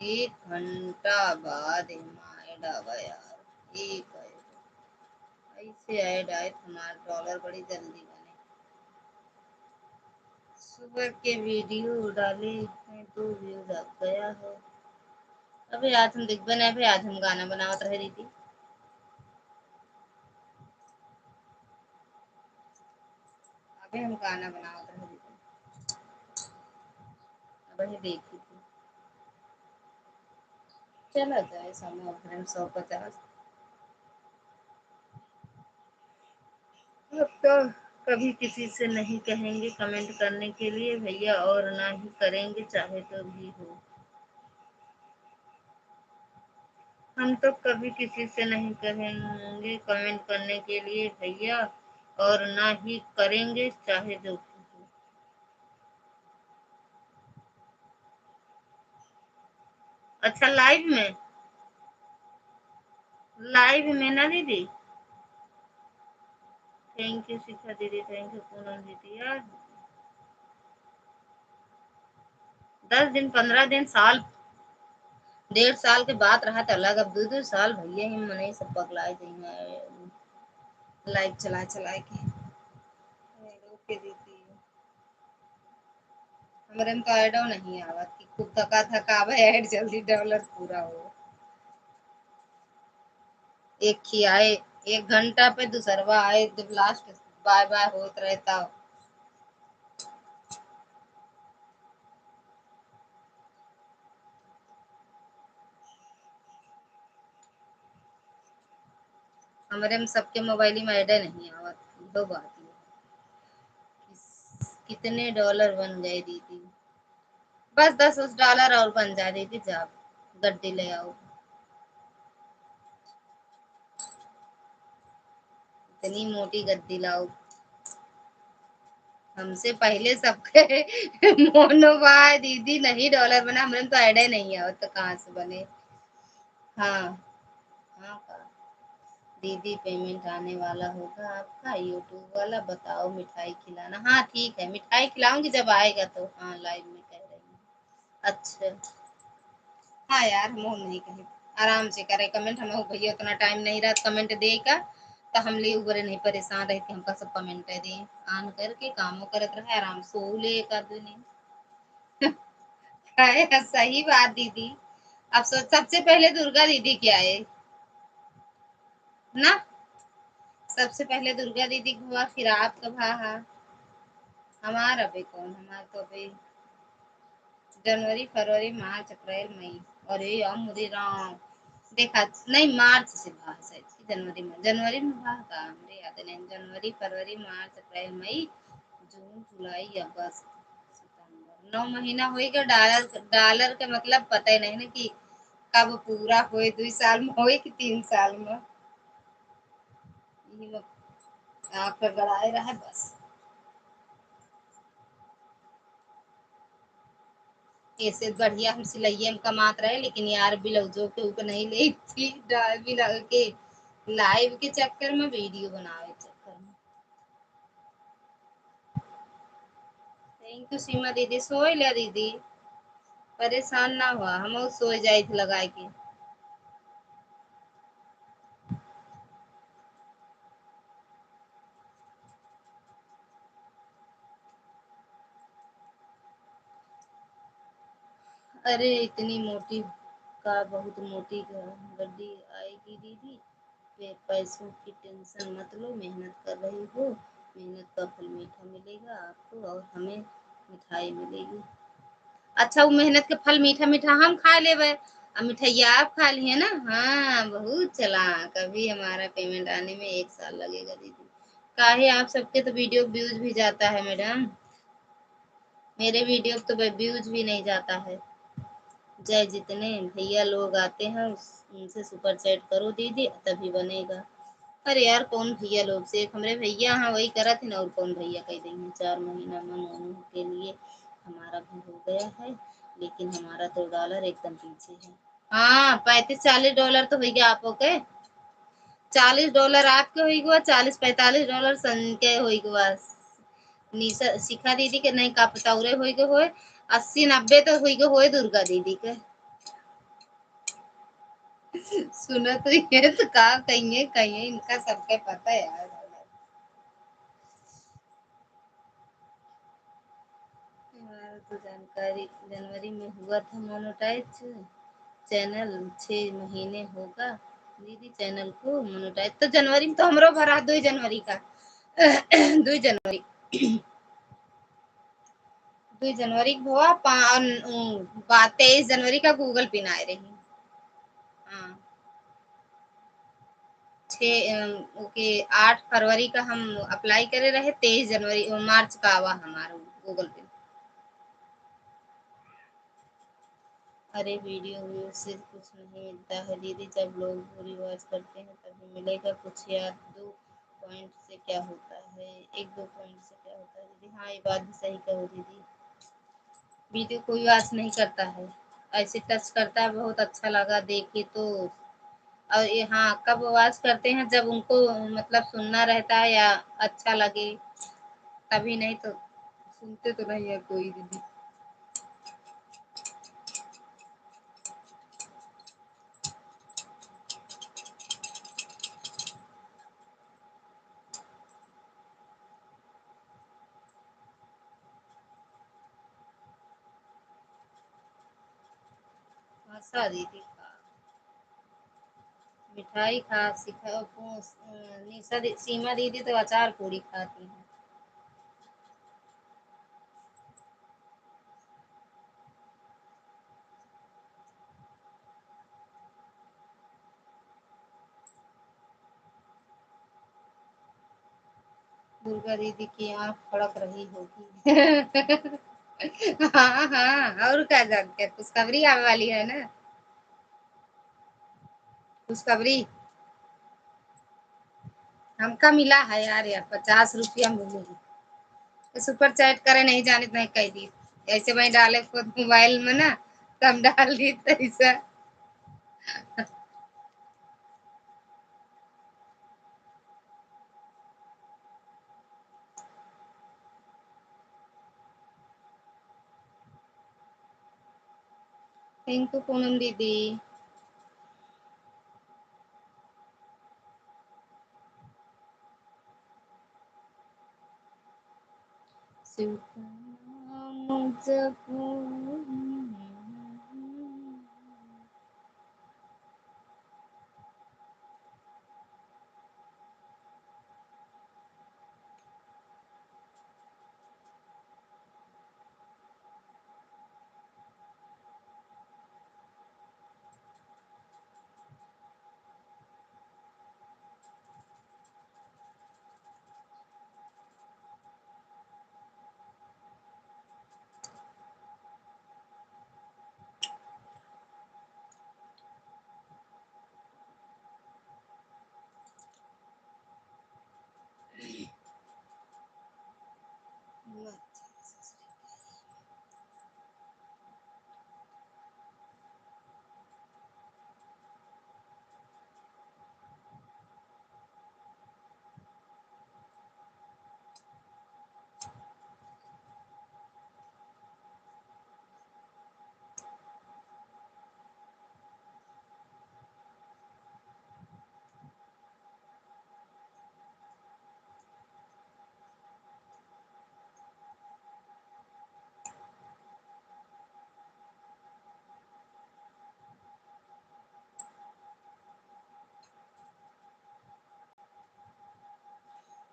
एक घंटा बाद एमा ऐड आवा यार, एक ऐड। ऐसे ऐड आए तो हमार डॉलर बड़ी जल्दी बने। सुबह के वीडियो डाले हैं, दो व्यूज आ गया है। अबे आज हम देखबे नहीं, अबे आज हम गाना बनावत रहे दीदी। अबे हम गाना बनावत रहे दीदी। अबे देखी थी। चला जाए समय ओकरे में सौ पचास। अब तो कभी किसी से नहीं कहेंगे कमेंट करने के लिए भैया, और ना ही करेंगे चाहे जो भी हो। हम तो कभी किसी से नहीं कहेंगे कमेंट करने के लिए भैया, और ना ही करेंगे चाहे जो भी हो। अच्छा, लाइव में, लाइव में ना दीदी। थैंक यू शिखा दीदी, थैंक यू पूनम दीदी। यार, दस दिन, पन्द्रह दिन, साल, डेढ़ साल के बात रहा त अलग। अब दो दो साल भैया ही मनई सब पगलाए जाइए लाइव चला चला के। ओके दीदी, हमरे में तो ऐडो नहीं आवत कि खूब धका धकावे ऐड, जल्दी डॉलर पूरा हो। एक ही आए, एक घंटा पे दूसरवा आए, जब लास्ट बाय बाय होत रहे तब। हमरे में सबके मोबाइल में ऐडे नहीं आवत, इहो बात ये। किस-, कितने डॉलर बन गए दीदी? बस दस उस डॉलर और बन जा दीदी, जाओ गड्डी ले आओ। इतनी मोटी गद्दी लाओ। हमसे पहले सबके मोनो भाई दीदी नहीं डॉलर बना, हमरे में तो ऐडे नहीं आवत तो कहाँ से बने? हाँ, हाँ का? दीदी पेमेंट आने वाला होगा आपका YouTube वाला, बताओ मिठाई खिलाना। हाँ ठीक है, मिठाई खिलाऊंगी जब आएगा तो। हाँ लाइव में कह रही हूँ। अच्छा। हाँ यार, हम नहीं कहे। आराम से करे कमेंट, हम भैया उतना टाइम नहीं रहत कमेंट दे का, तो हम ले ऊपरे नहीं परेशान रहे कि हमका सब कमेंट दे। आन करके कामों करत रहे, आराम सो ले एक आदमी। अरे, सही बात दीदी। अब सोच, सबसे पहले दुर्गा दीदी क्या है ना? सबसे पहले दुर्गा दीदी के हुआ, फिर आपका भा हा। हमार अबे कौन, हमार तो अबे जनवरी, फरवरी, मार्च, अप्रैल, मई। अरे यार, मुझे राम, देखा नहीं, मार्च से भा है शायद कि जनवरी में, जनवरी में भा का, हमरे याद नहीं। जनवरी, फरवरी, मार्च, अप्रैल, मई, जून, जुलाई, अगस्त, सितंबर, नौ महीना होई गए। डॉलर, डॉलर के मतलब पता ही नहीं ना कि कब पूरा होए, दुई साल में होए कि तीन साल में। यही में आँख गड़ाए रहे बस। ऐसे बढ़िया हम सिलइये में कमात रहे, लेकिन यार ब्लाउजो के ऊपर नहीं ले थी, डा-, ब्लाउज के लाइव के चक्कर में, वीडियो बनावे के चक्कर में। थैंक यू सीमा दीदी, सोई ले दीदी, परेशान ना हुआ, हम सोई जाई थी लगाए के। अरे इतनी मोटी का, बहुत मोटी ग-, गड्डी आएगी दीदी। पे-, पैसों की टेंशन मत लो, मेहनत कर रही हो, मेहनत का फल मीठा मिलेगा आपको और हमें मिठाई मिलेगी। अच्छा, वो मेहनत के फल मीठा मीठा हम खा लेबे, आ मिठाइया आप खा लिए ना। हाँ, बहुत चालाक, अभी हमारा पेमेंट आने में एक साल लगेगा दीदी। काहे, आप सबके तो वीडियो व्यूज भी जाता है मैडम, मेरे वीडियो तो व्यूज भी नहीं जाता है। चाहे जितने भैया लोग आते हैं उस, उनसे सुपर चैट करो दीदी, तभी बनेगा। अरे यार, कौन भैया लोग से, एक हमरे भैया हैं, वही करत हैं, और कौन भैया कह देंगे। चार महीना में मोनू के लिए हमारा भी हो गया है, लेकिन हमारा तो डॉलर एकदम पीछे है। हाँ, पैंतीस चालीस डॉलर तो होई गया आपो के। चालीस डॉलर आपके होई गवा, चालीस पैंतालीस डॉलर सन के होई गवा। निशा, शिखा दीदी के नहीं का पता उरे होई गए होए, अस्सी नब्बे तो होई गए होए दुर्गा दीदी के। सुनत है तो का कहिए, कहिए, इनका सबके पता है यार। हमारा तो जानकारी, जनवरी में हुआ था मोनेटाइज, चैनल छः महीने होगा दीदी, चैनल को मोनेटाइज। तो जनवरी में तो हमरो भरा, दो जनवरी का, दो जनवरी, दो जनवरी को हुआ, पा-, अन-, उ, बा-, तेईस जनवरी का Google Pay ना आए रही। हाँ। छः, अम, ओके, आठ फरवरी का हम अप्लाई करे रहे, तेईस जनवरी, अ, मार्च का आवा हमार Google Pay। अरे, वीडियो व्यूज से कुछ नहीं मिलता है दीदी, जब लोग बुरी आवाज करते हैं तभी मिलेगा कुछ यार। दो पॉइंट से क्या होता है, एक दो पॉइंट से क्या होता है दीदी? हाँ, ये बात भी सही कहो दीदी। वीडियो कोई वॉच नहीं करता है, ऐसे टच करता है, बहुत अच्छा लगा देखे तो। और ये, हाँ, कब वॉच करते हैं जब उनको मतलब सुनना रहता है या अच्छा लगे तभी, नहीं तो सुनते तो नहीं है कोई दीदी। आशा दीदी का मिठाई खा सीखा, पू-, निशा दी-, सीमा दीदी तो अचार पूरी खाती हैं। दुर्गा दीदी की आँख फड़क रही होगी। हाँ, हाँ, और का जानते हैं, खुशखबरी आवे वाली है ना, खुशखबरी। हमका मिला है यार, यार, पचास रुपया मिले हैं। तो सुपर चैट करे नहीं जानित नहीं कह दी, ऐसे मैं डाले खुद मोबाइल में ना, तो हम डाल दी पैसा। Thank you पूनम दीदी। शिव का नाम जपो।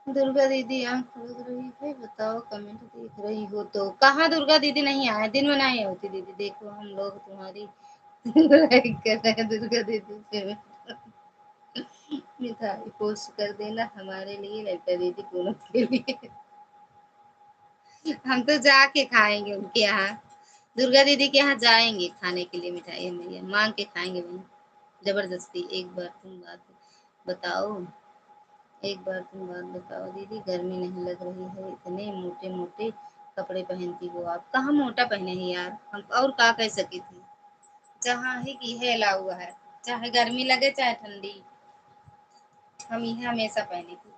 दुर्गा दीदी आँख फड़क रही है, बताओ, comment देख रही हो तो। कहाँ दुर्गा दीदी नहीं आए, दिन में नहीं होती दीदी, देखो हम लोग तुम्हारी like कर रहे हैं दुर्गा दीदी payment। मिठाई post कर देना हमारे लिए, लड़का दीदी पूनम के लिए। हम तो जाके खाएंगे उनके यहाँ, दुर्गा दीदी के यहाँ जाएंगे खाने के लिए मिठाई, हम ये मांग के खाएंगे वहीं। जबरदस्ती। एक बार तुम बात बताओ, एक बार तुम बात बताओ दीदी, गर्मी नहीं लग रही है? इतने मोटे मोटे कपड़े पहनती हो आप, कहाँ मोटा पहने हैं यार, हम और का कह सकी थी? जहाँ ही की है अलाउ है, चाहे गर्मी लगे चाहे ठंडी, हम यह हमेशा पहने थी।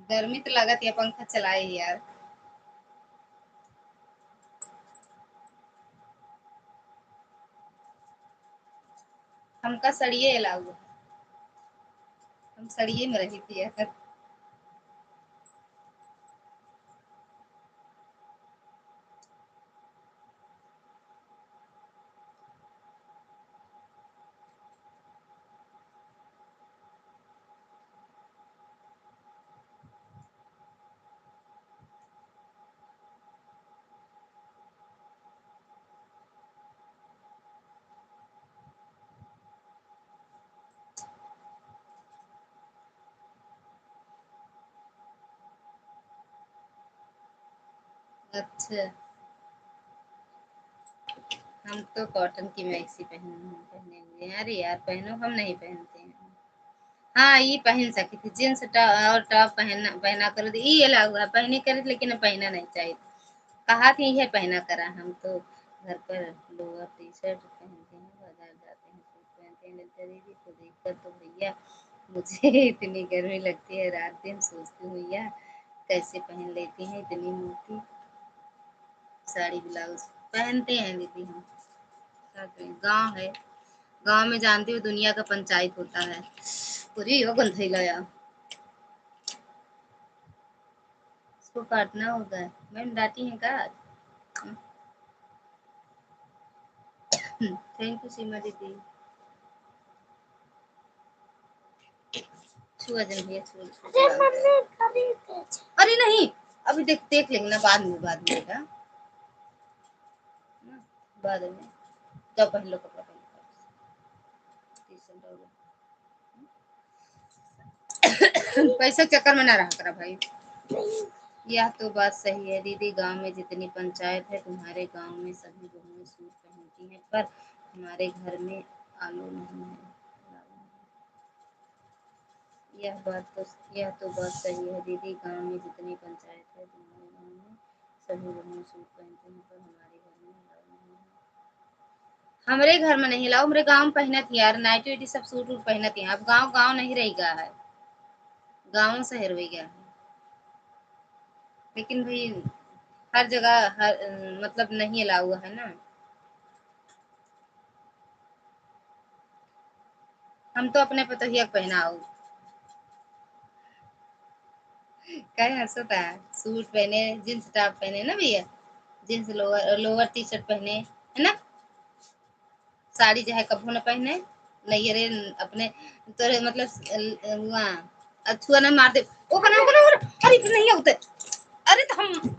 गर्मी तो लगत है, पंखा चलाए यार। हमका सड़िए अलाउ है, हम सड़िए में रही थी। अच्छा, हम तो cotton की maxi पहन, पहने हुए हैं। अरे यार, पहनो, हम नहीं पहनते हैं। हाँ, ये पहन सकी थी, jeans टॉ-, और top पहनना, पहना कर दी, ये अलाउ है, पहनी कर, लेकिन अब पहना नहीं चाहिए। कहा थी, यह पहना करा, हम तो घर पर lower T-shirt पहनते हैं, बाजार जाते हैं, suit पहनते हैं। ललिता दीदी को देखकर तो भैया मुझे इतनी गर्मी लगती है, रात दिन सोचती हूँ, भैया कैसे पहन लेती हैं इतनी मोटी साड़ी blouse। पहनते हैं दीदी हम, क्या करें, गाँव है, गाँव में जानती हो दुनिया का पंचायत होता है। पूरी हो गंधैला यार। इसको काटना होगा। मैम डांटी हैं का आज? Thank you सीमा दीदी। छुआ जन भैया, छुआ, छुआ अरे जन। मम्मी, कभी कुछ। अरे नहीं, अभी देख, देख लेंगे ना, बाद में, बाद में बेटा। बाद में। जाओ पहन लो कपड़ा, पहन लो। T-shirt डालो। पैसा चक्कर में ना रहा करा भाई। यह तो बात सही है दीदी, गांव में जितनी पंचायत है, तुम्हारे गांव में सभी बहुएं सूट पहनती हैं, पर हमारे घर में allow नहीं है। यह बात तो, यह तो बात सही है दीदी, गांव में जितनी पंचायत है, तुम्हारे गांव में सभी बहुएं सूट पहनती हैं, पर हमारे घर में allow नहीं है। हमरे घर में नहीं allow, हमरे गाँव में पहनत ही यार, नाइटी वाइटी सब सूट वूट पहनत ही। अब गाँव, गाँव नहीं रह गया है, गाँव शहर हो गया है। लेकिन भाई हर जगह हर, मतलब नहीं allow है ना। हम तो अपने पतोहिया के पहनाऊ। काहे हंसता है? सूट पहने, jeans top पहने ना भैया, jeans lower, lower T-shirt पहने, है ना? साड़ी चाहे कभो न पहने, नैहरे अपने तोरे मतलब हुआ अछुआ ना मार दे। ओ बना, बना, बना। अरे नहीं होते। अरे तो हम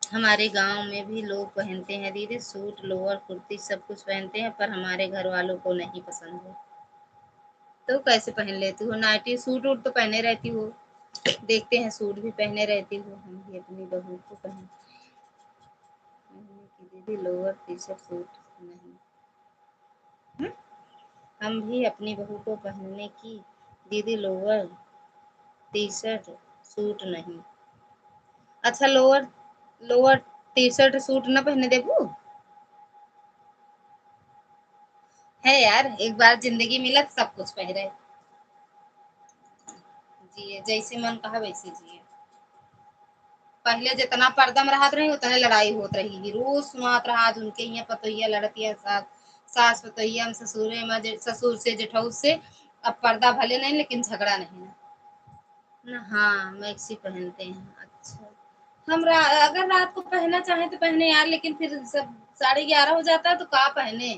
हमारे गांव में भी लोग पहनते हैं दीदी, सूट, लोअर, कुर्ती सब कुछ पहनते हैं, पर हमारे घर वालों को नहीं पसंद है। तो कैसे पहन लेती हो? नाइटी सूट वूट तो पहने रहती हो, देखते हैं सूट भी पहने रहती हो। हम भी अपनी बहू को पहन, पहनने की दीदी लोअर टी शर्ट सूट नहीं। हम्म? हम भी अपनी बहू को पहनने की दीदी लोअर टी शर्ट सूट नहीं। अच्छा, lower, lower T shirt suit न पहने देबू? है यार, एक बार जिंदगी मिलत, सब कुछ पहरे। जिए, जैसे मन कहा वैसे जिए। पहले जितना पर्दा में रहत रही, उतने लड़ाई होत रही। रोज सुनात रहा, आज उनके यहाँ पतोहिया लड़त या सास, सास पतोहिया में, ससुरे में, जे-, ससुर से, जेठऊ से। अब पर्दा भले नहीं, लेकिन झगड़ा नहीं ना। ना, हाँ, मैक्सी पहनते हैं। अच्छा, हम रा-, अगर रात को पहनना चाहें तो पहने यार, लेकिन फिर सब साढ़े ग्यारह हो जाता है तो का पहने,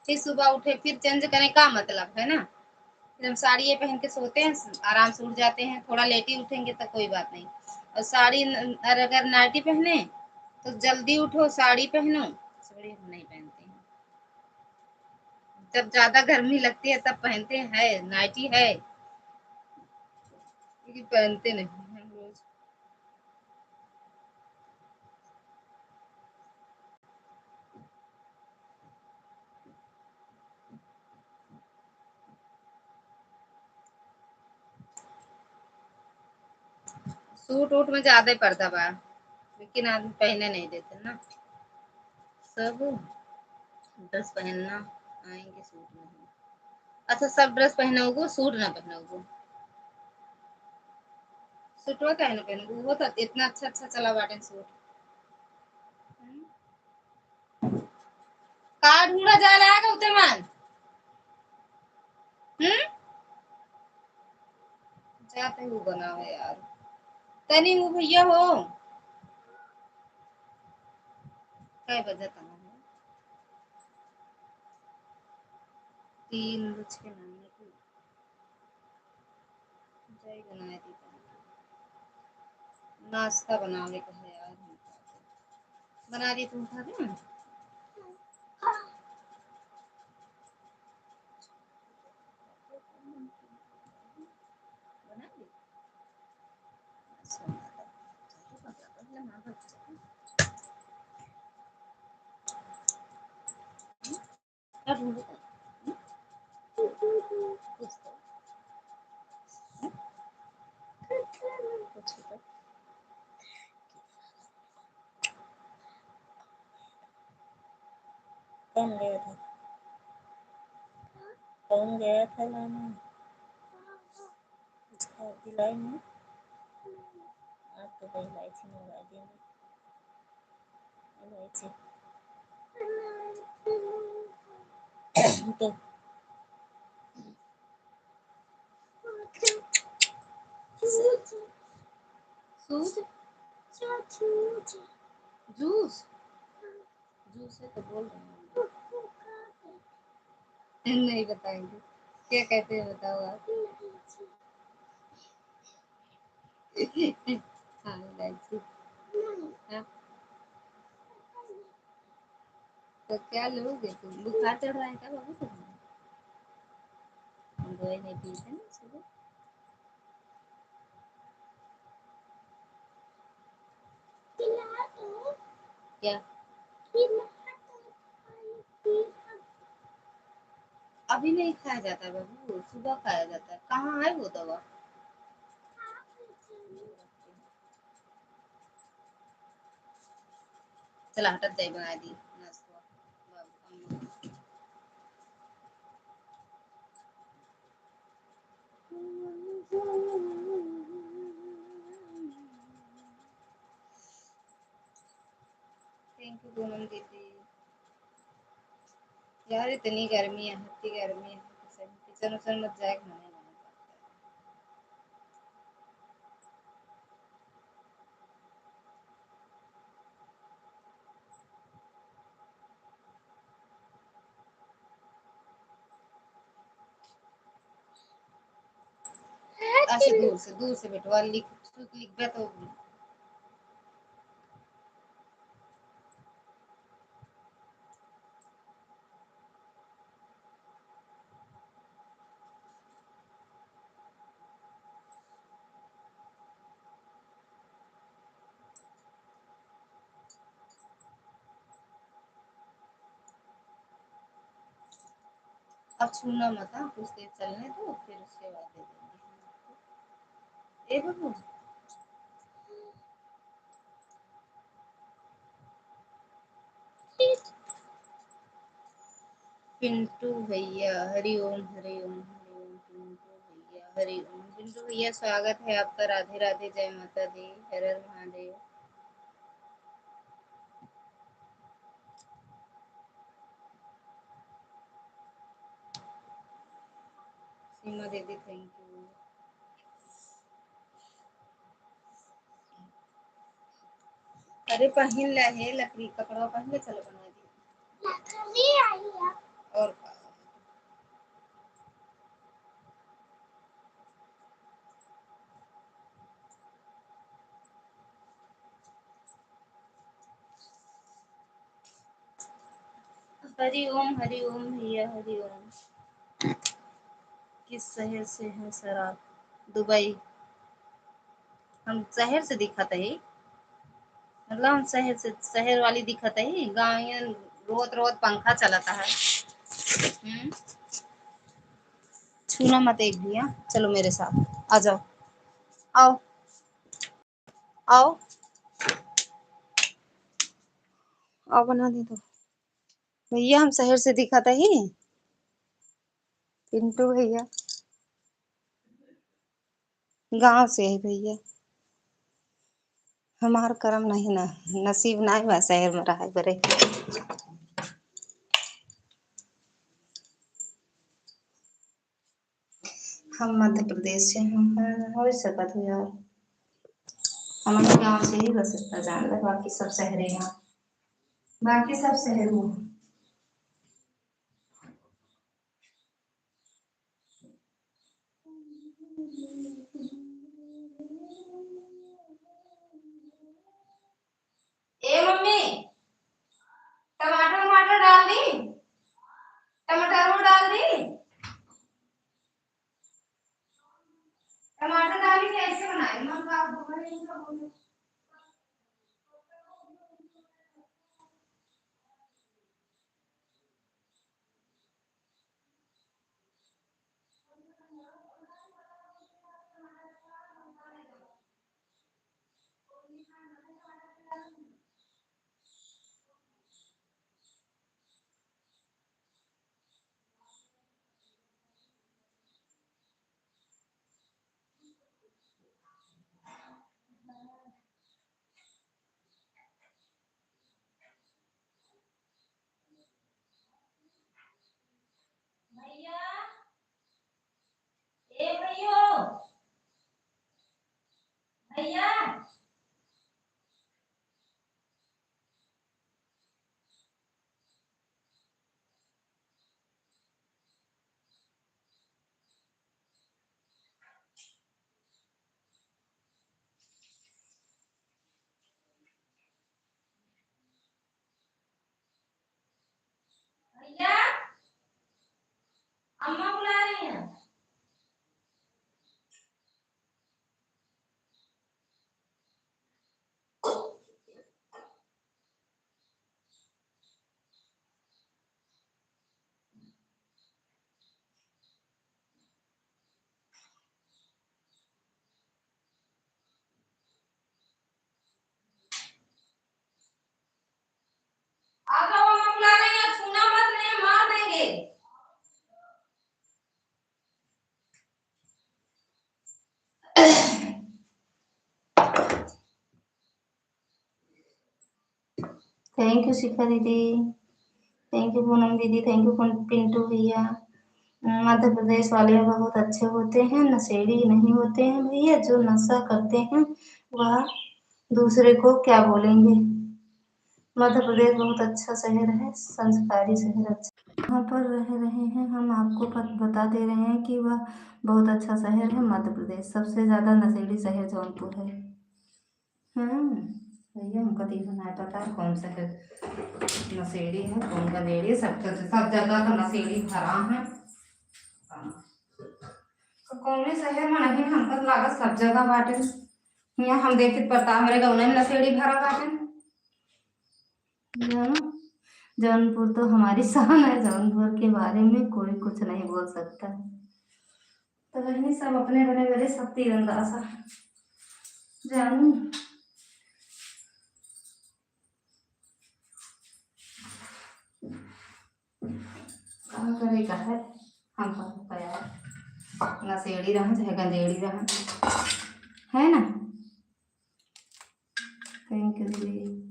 फिर सुबह उठे फिर चेंज करें, का मतलब है ना? फिर हम साड़ी ये पहन के सोते हैं, आराम से उठ जाते हैं, थोड़ा लेटी उठेंगे तो कोई बात नहीं। और साड़ी न-, और अगर नाइटी पहने तो जल्दी उठो, साड़ी पहनो, साड़ी हम नहीं पहनते हैं। जब ज्यादा गर्मी लगती है तब पहनते हैं, नाइटी है, लेकिन पहनते नहीं हम रोज। सूट वूट में ज्यादा ही पर्दा बा, लेकिन आदमी पहने नहीं देते ना, सब ड्रेस पहनना आएंगे, सूट नहीं। अच्छा, सब ड्रेस पहनोगो, सूट ना पहनोगो? सूटवा काहे ना पहनोगो? वो तो इतना अच्छा अच्छा चला बाटे सूट। हम्म? ढूंढा जा रहा है गौतमन। हम्म? जाते ही वो बनावे यार। तनी वो भैया हो। कै बजे तना है? तीन बज के नानी को। जाई बनाए दी तनी। नाश्ता बनावे के है यार हमका। बना दी तुम खा के? बना दी? अच्छा, पहले माँ बच्चा। कौन गया था? कौन गया था लाने? इसका इलायची नहीं? आप तो भाई इलायची मंगा देंगे। इलायची। तो सूज? जूस? जूस है तो बोल रहे हैं। नहीं बताएंगे। क्या कहते हैं बताओ आप? हाँ, इलायची। हाँ। तो क्या लोगे तुम? बुखार चढ़ रहा है क्या बाबू तुम्हें? हम दवाई नहीं पीते ना सुबह। क्या? अभी नहीं खाया जाता है बाबू, सुबह खाया जाता है। कहाँ है वो दवा? चला हटत जाई, बना दी नाश्ता। Thank you पूनम दीदी। यार इतनी गर्मी है, इतनी गर्मी है, किचन उचन मत जाए, खाने नहीं पड़ता है। ऐसे दूर से, दूर से बेटवा लिख, लिखबे तो। अब छूना मत, हाँ, कुछ देर चलने दो, फिर उसके बाद दे देंगे। ए बाबू, पिंटू भैया, हरि ओम, हरि ओम, हरि ओम, पिंटू भैया, हरि ओम। पिंटू भैया, स्वागत है आपका। राधे राधे, जय माता दी, हर हर महादेव। सीमा दीदी, thank you। अरे पहिन ले हे लकड़ी कपड़ा पहिन ले, चलो बना दी। लकड़ी आई है। और का? हरि ओम, हरि ओम भैया, हरि ओम। किस शहर से हैं सर आप? दुबई। हम शहर से दिखत ही, मतलब हम शहर से, शहर वाली दिखत ही। गाँव में रोत रोत पंखा चलता है। हम्म, छूना मत एक भी, हाँ? चलो मेरे साथ, आ जाओ, आओ। आओ, आओ बना दे तो। भैया हम शहर से दिखत ही, पिंटू भैया गाँव से है भैया। हमार करम नहीं ना, नसीब नाहीं बा शहर में रहे बरे। हम मध्य प्रदेश से हैं, हाँ, हो सकत हो यार। हमरे गाँव से ही बस इतना जान ले, बाकी सब शहरे हैं, बाकी सब शहर हो। ए मम्मी, टमाटर, टमाटर डाल दी, टमाटर वो डाल दी, टमाटर डाल के कैसे बनाए? मन का आप बोल रहे हैं, इनका बोलो। भैया, ए भैयो, भैया। भैया, अम्मा बुला रही हैं। आ जाओ, अम्मा बुला रही हैं, छूना मत, नहीं मार देंगे। Thank you शिखा दीदी, thank you पूनम दीदी, thank you पिंटू भैया। मध्य प्रदेश वाले बहुत अच्छे होते हैं, नशेड़ी नहीं होते हैं भैया। जो नशा करते हैं वह दूसरे को क्या बोलेंगे। मध्य प्रदेश बहुत अच्छा शहर है, संस्कारी शहर, अच्छा। यहाँ पर रह रहे हैं हम, आपको पत-, बता दे रहे हैं कि वह बहुत अच्छा शहर है मध्य प्रदेश। सबसे ज्यादा नशेड़ी शहर जौनपुर है। हम्म, भैया, हमका तो इहो नाहीं पता है कौन सा है नशेड़ी है, कौन गंजेड़ी, सब तो, सब जगह तो नशेड़ी भरा है। हाँ। तो कौने शहर में नहीं, हमका तो लागत सब जगह बाटे। यहाँ हम देखित पड़ता, हमरे गाँव में नशेड़ी भरा बाटे। जानो, जौनपुर तो हमारी शान है, जौनपुर के बारे में कोई कुछ नहीं बोल सकता। तो बहनी, सब अपने बने बने सब तीरंदाज है। जानू, का करे का है, हम तो यार नशेड़ी रहा चाहे गंजेड़ी रहा, है ना? Thank you दीदी।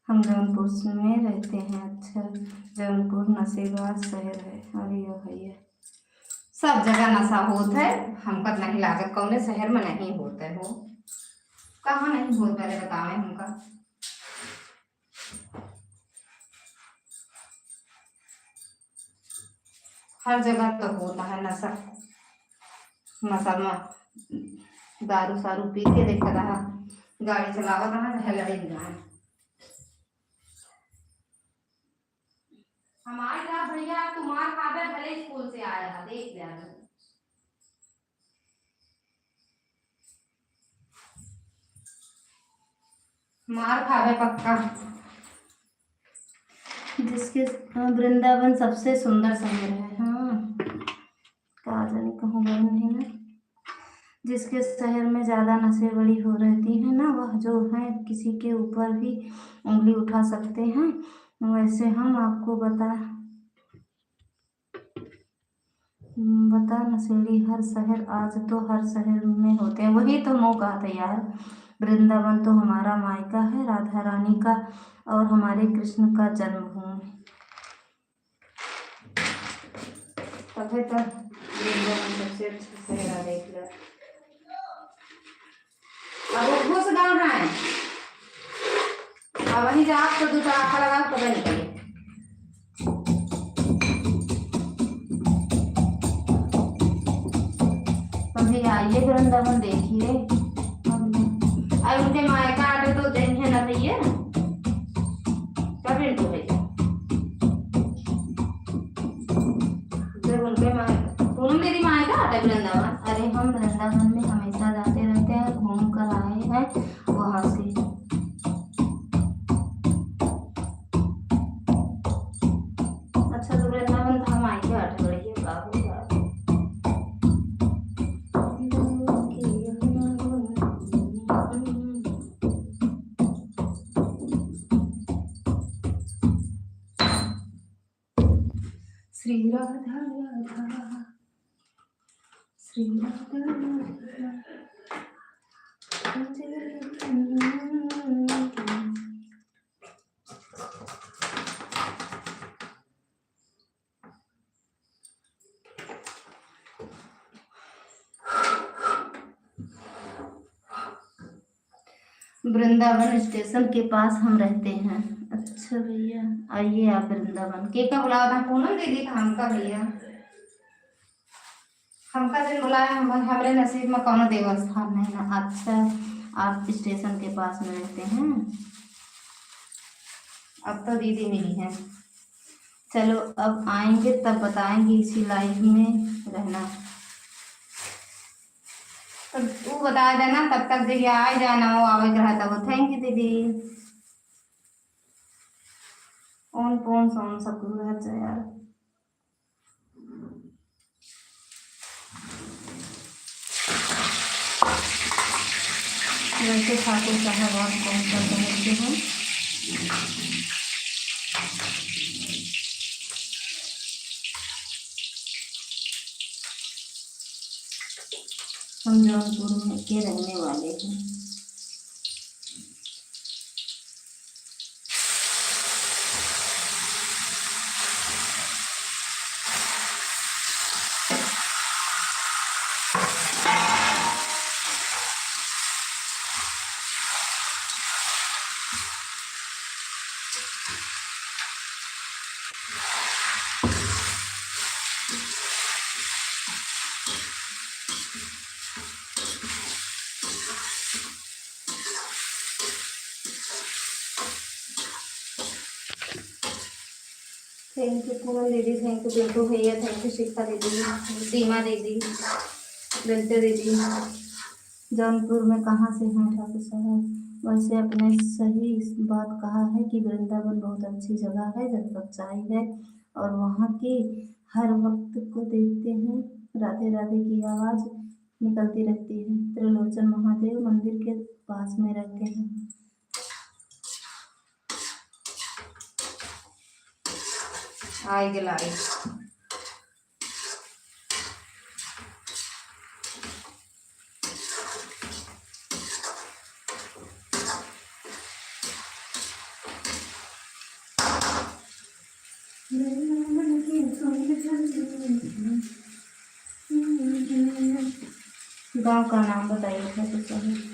हम जौनपुर में रहते हैं। अच्छा, जौनपुर नशेबाज शहर है। अरे ओ भैया, सब जगह नशा होत है, हमका नहीं लागत कौने शहर में नहीं होत है हो। कहाँ नहीं होत, पहले बतावे हमका। हर जगह तो होता है नशा। नशा में दारू सारू पी के देखा रहा, गाड़ी चलावत रहा, चाहे लड़े रहा। हमारे साथ भैया, तू मार खाबे, भले स्कूल से आया है, देख लिया। मार खावे पक्का। जिसके, हाँ, वृंदावन सबसे सुंदर शहर है। हाँ, का जाने कहूँ गए नहीं ना। जिसके शहर में ज्यादा नशेड़ी हो रहती है ना, वह जो है किसी के ऊपर भी उंगली उठा सकते हैं। वैसे हम आपको बता हम्म, बता नशेड़ी हर शहर, आज तो हर शहर में होते हैं। वही तो मौका था यार, वृंदावन तो हमारा मायका है, राधा रानी का और हमारे कृष्ण का जन्मभूमि। अबे तो ये लोग सबसे अच्छा चेहरा देख ले। अब वो घुस गए हैं। अब वहीं जा, आपको दो चार आंखा लगा, पता नहीं चले। अभी आइए वृंदावन देखिए। अब उनके मायका आटे तो दिन है ना भैया, तब इनको है। जब उनके माय-, पूनम दीदी मायका आटे वृंदावन। अरे, हम वृंदावन में हमेशा जाते रहते हैं, घूम कर आए हैं वहाँ से। अच्छा, तो वृंदावन तो हम आए थे आठ बजे, का होगा? श्री राधा राधा, श्री राधा राधा। वृंदावन स्टेशन के पास हम रहते हैं। अच्छा भैया, आइए आप वृंदावन। के का बुलावा था? पूनम दीदी का, हमका भैया। हमका जिन बुलाया, हम, हमरे नसीब में कौनो देवस्थान नहीं ना। अच्छा, आप स्टेशन के पास में रहते हैं? अब तो दीदी मिली हैं। चलो, अब आएंगे तब बताएंगे, इसी लाइव में रहना। तो तू बता देना, तब तक देखिए आ ही जाना हो, आवे के रहता हो। Thank you दीदी। On phone sound सब कुछ रहता है यार। वैसे ठाकुर साहब आप कौन सा पहनते हैं? हम जौनपुर में के रहने वाले हैं। Thank you पूनम दीदी, thank you पिंटू भैया, thank you शिखा दीदी, सीमा दीदी, ललिता दीदी। जौनपुर में कहाँ से हैं ठाकुर साहब? वैसे आपने सही बात कहा है कि वृंदावन बहुत अच्छी जगह है, जब सच्चाई है और वहाँ की हर वक्त को देखते हैं, राधे राधे की आवाज़ निकलती रहती है। त्रिलोचन महादेव मंदिर के पास में रहते हैं। आई गे लाई। गाँव का नाम बताइए था तो सही।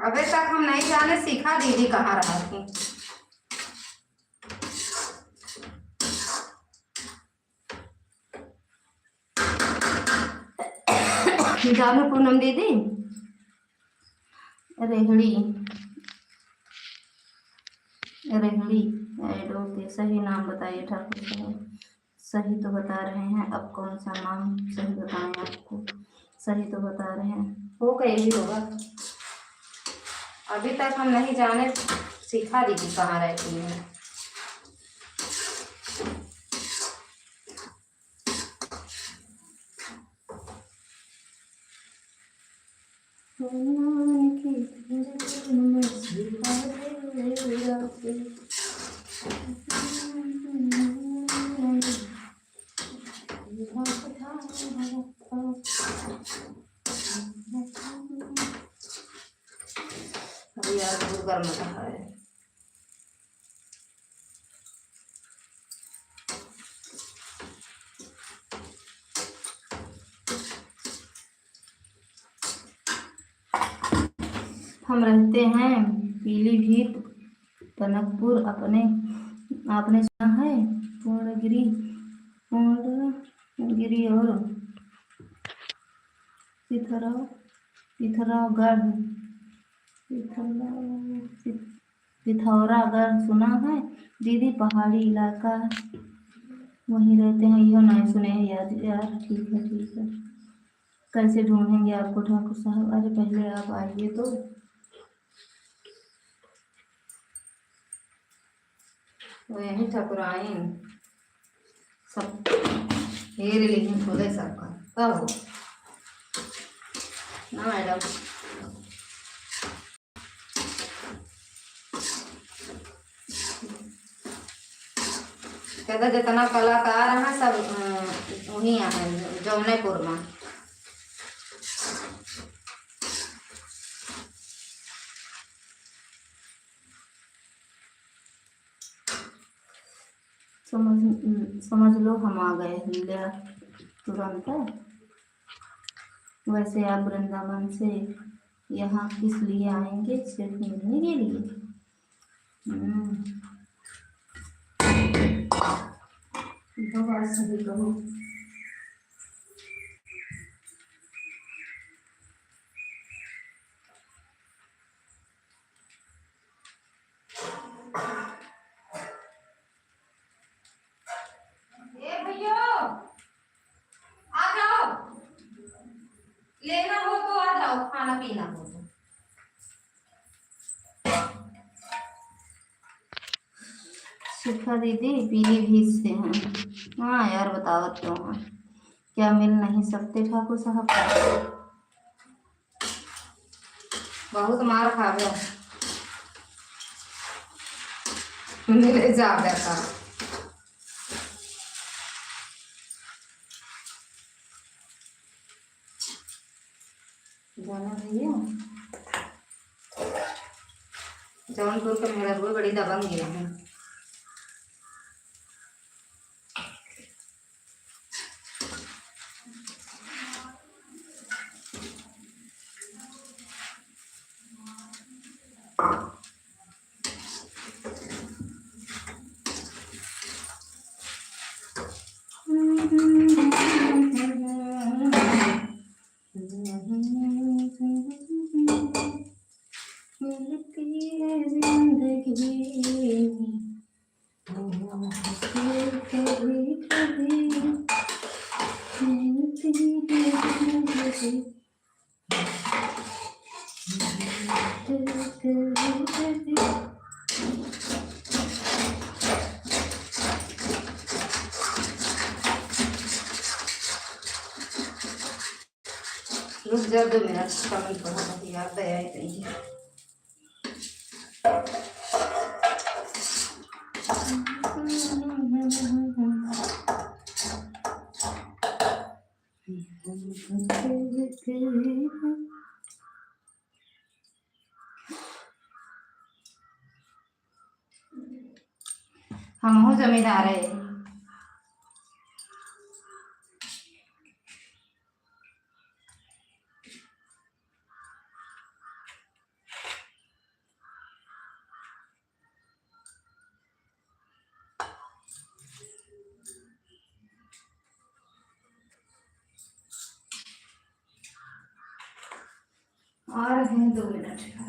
अबे तक हम नहीं जाने शिखा दीदी कहाँ रहती। जानो पूनम दीदी, रेहड़ी, रेहड़ी, I don't know, सही नाम बताइए ठाकुर साहब। सही तो बता रहे हैं, अब कौन सा नाम सही बताएं आपको? सही तो बता रहे हैं, होगा, यही होगा। अभी तक हम नहीं जाने, शिखा दीदी कहाँ रहती हैं। अरे यार, बहुत गर्म है। हम रहते हैं पीलीभीत, कनकपुर। अपने, आपने सुना है पूर्णगिरी, पूर्णगिरी और पिथौरा, पिथौरागढ़, पिथौरा, पिथौरागढ़ सुना है दीदी, पहाड़ी इलाका वहीं रहते हैं, यो नहीं सुने हैं यार। यार, ठीक है, ठीक है, कैसे ढूंढेंगे आपको ठाकुर साहब? अरे, पहले आप आइए तो। वही ठकुराइन सब हेर लेकिन खुदे सब का। कहो ना मैडम। कहता जितना कलाकार हैं सब, अ, वहीं हैं जौनपुर में। समझ, समझ लो हम आ गए हैं, ले तुरंत। वैसे आप वृंदावन से यहाँ किस लिए आएंगे? सिर्फ मिलने के लिए? हम्म। दो बात सही कहो। ए भैया, आ जाओ, लेना हो तो आ जाओ, खाना पीना हो तो। शिखा दीदी पीलीभीत से हैं। हाँ यार, बतावत तो हैं, क्या मिल नहीं सकते ठाकुर साहब? बहुत मार खावे। मिले जावे का। जाना भैया, जौनपुर के मेहररुआ बड़ी दबंग है। मिलती है जिंदगी में, कभी कभी मिलती है जिंदगी। रुक जा दो मिनट, कमेंट पढ़ा था यार, दया ही नहीं है। हमहू जमींदार है। और हैं दो मिनट का।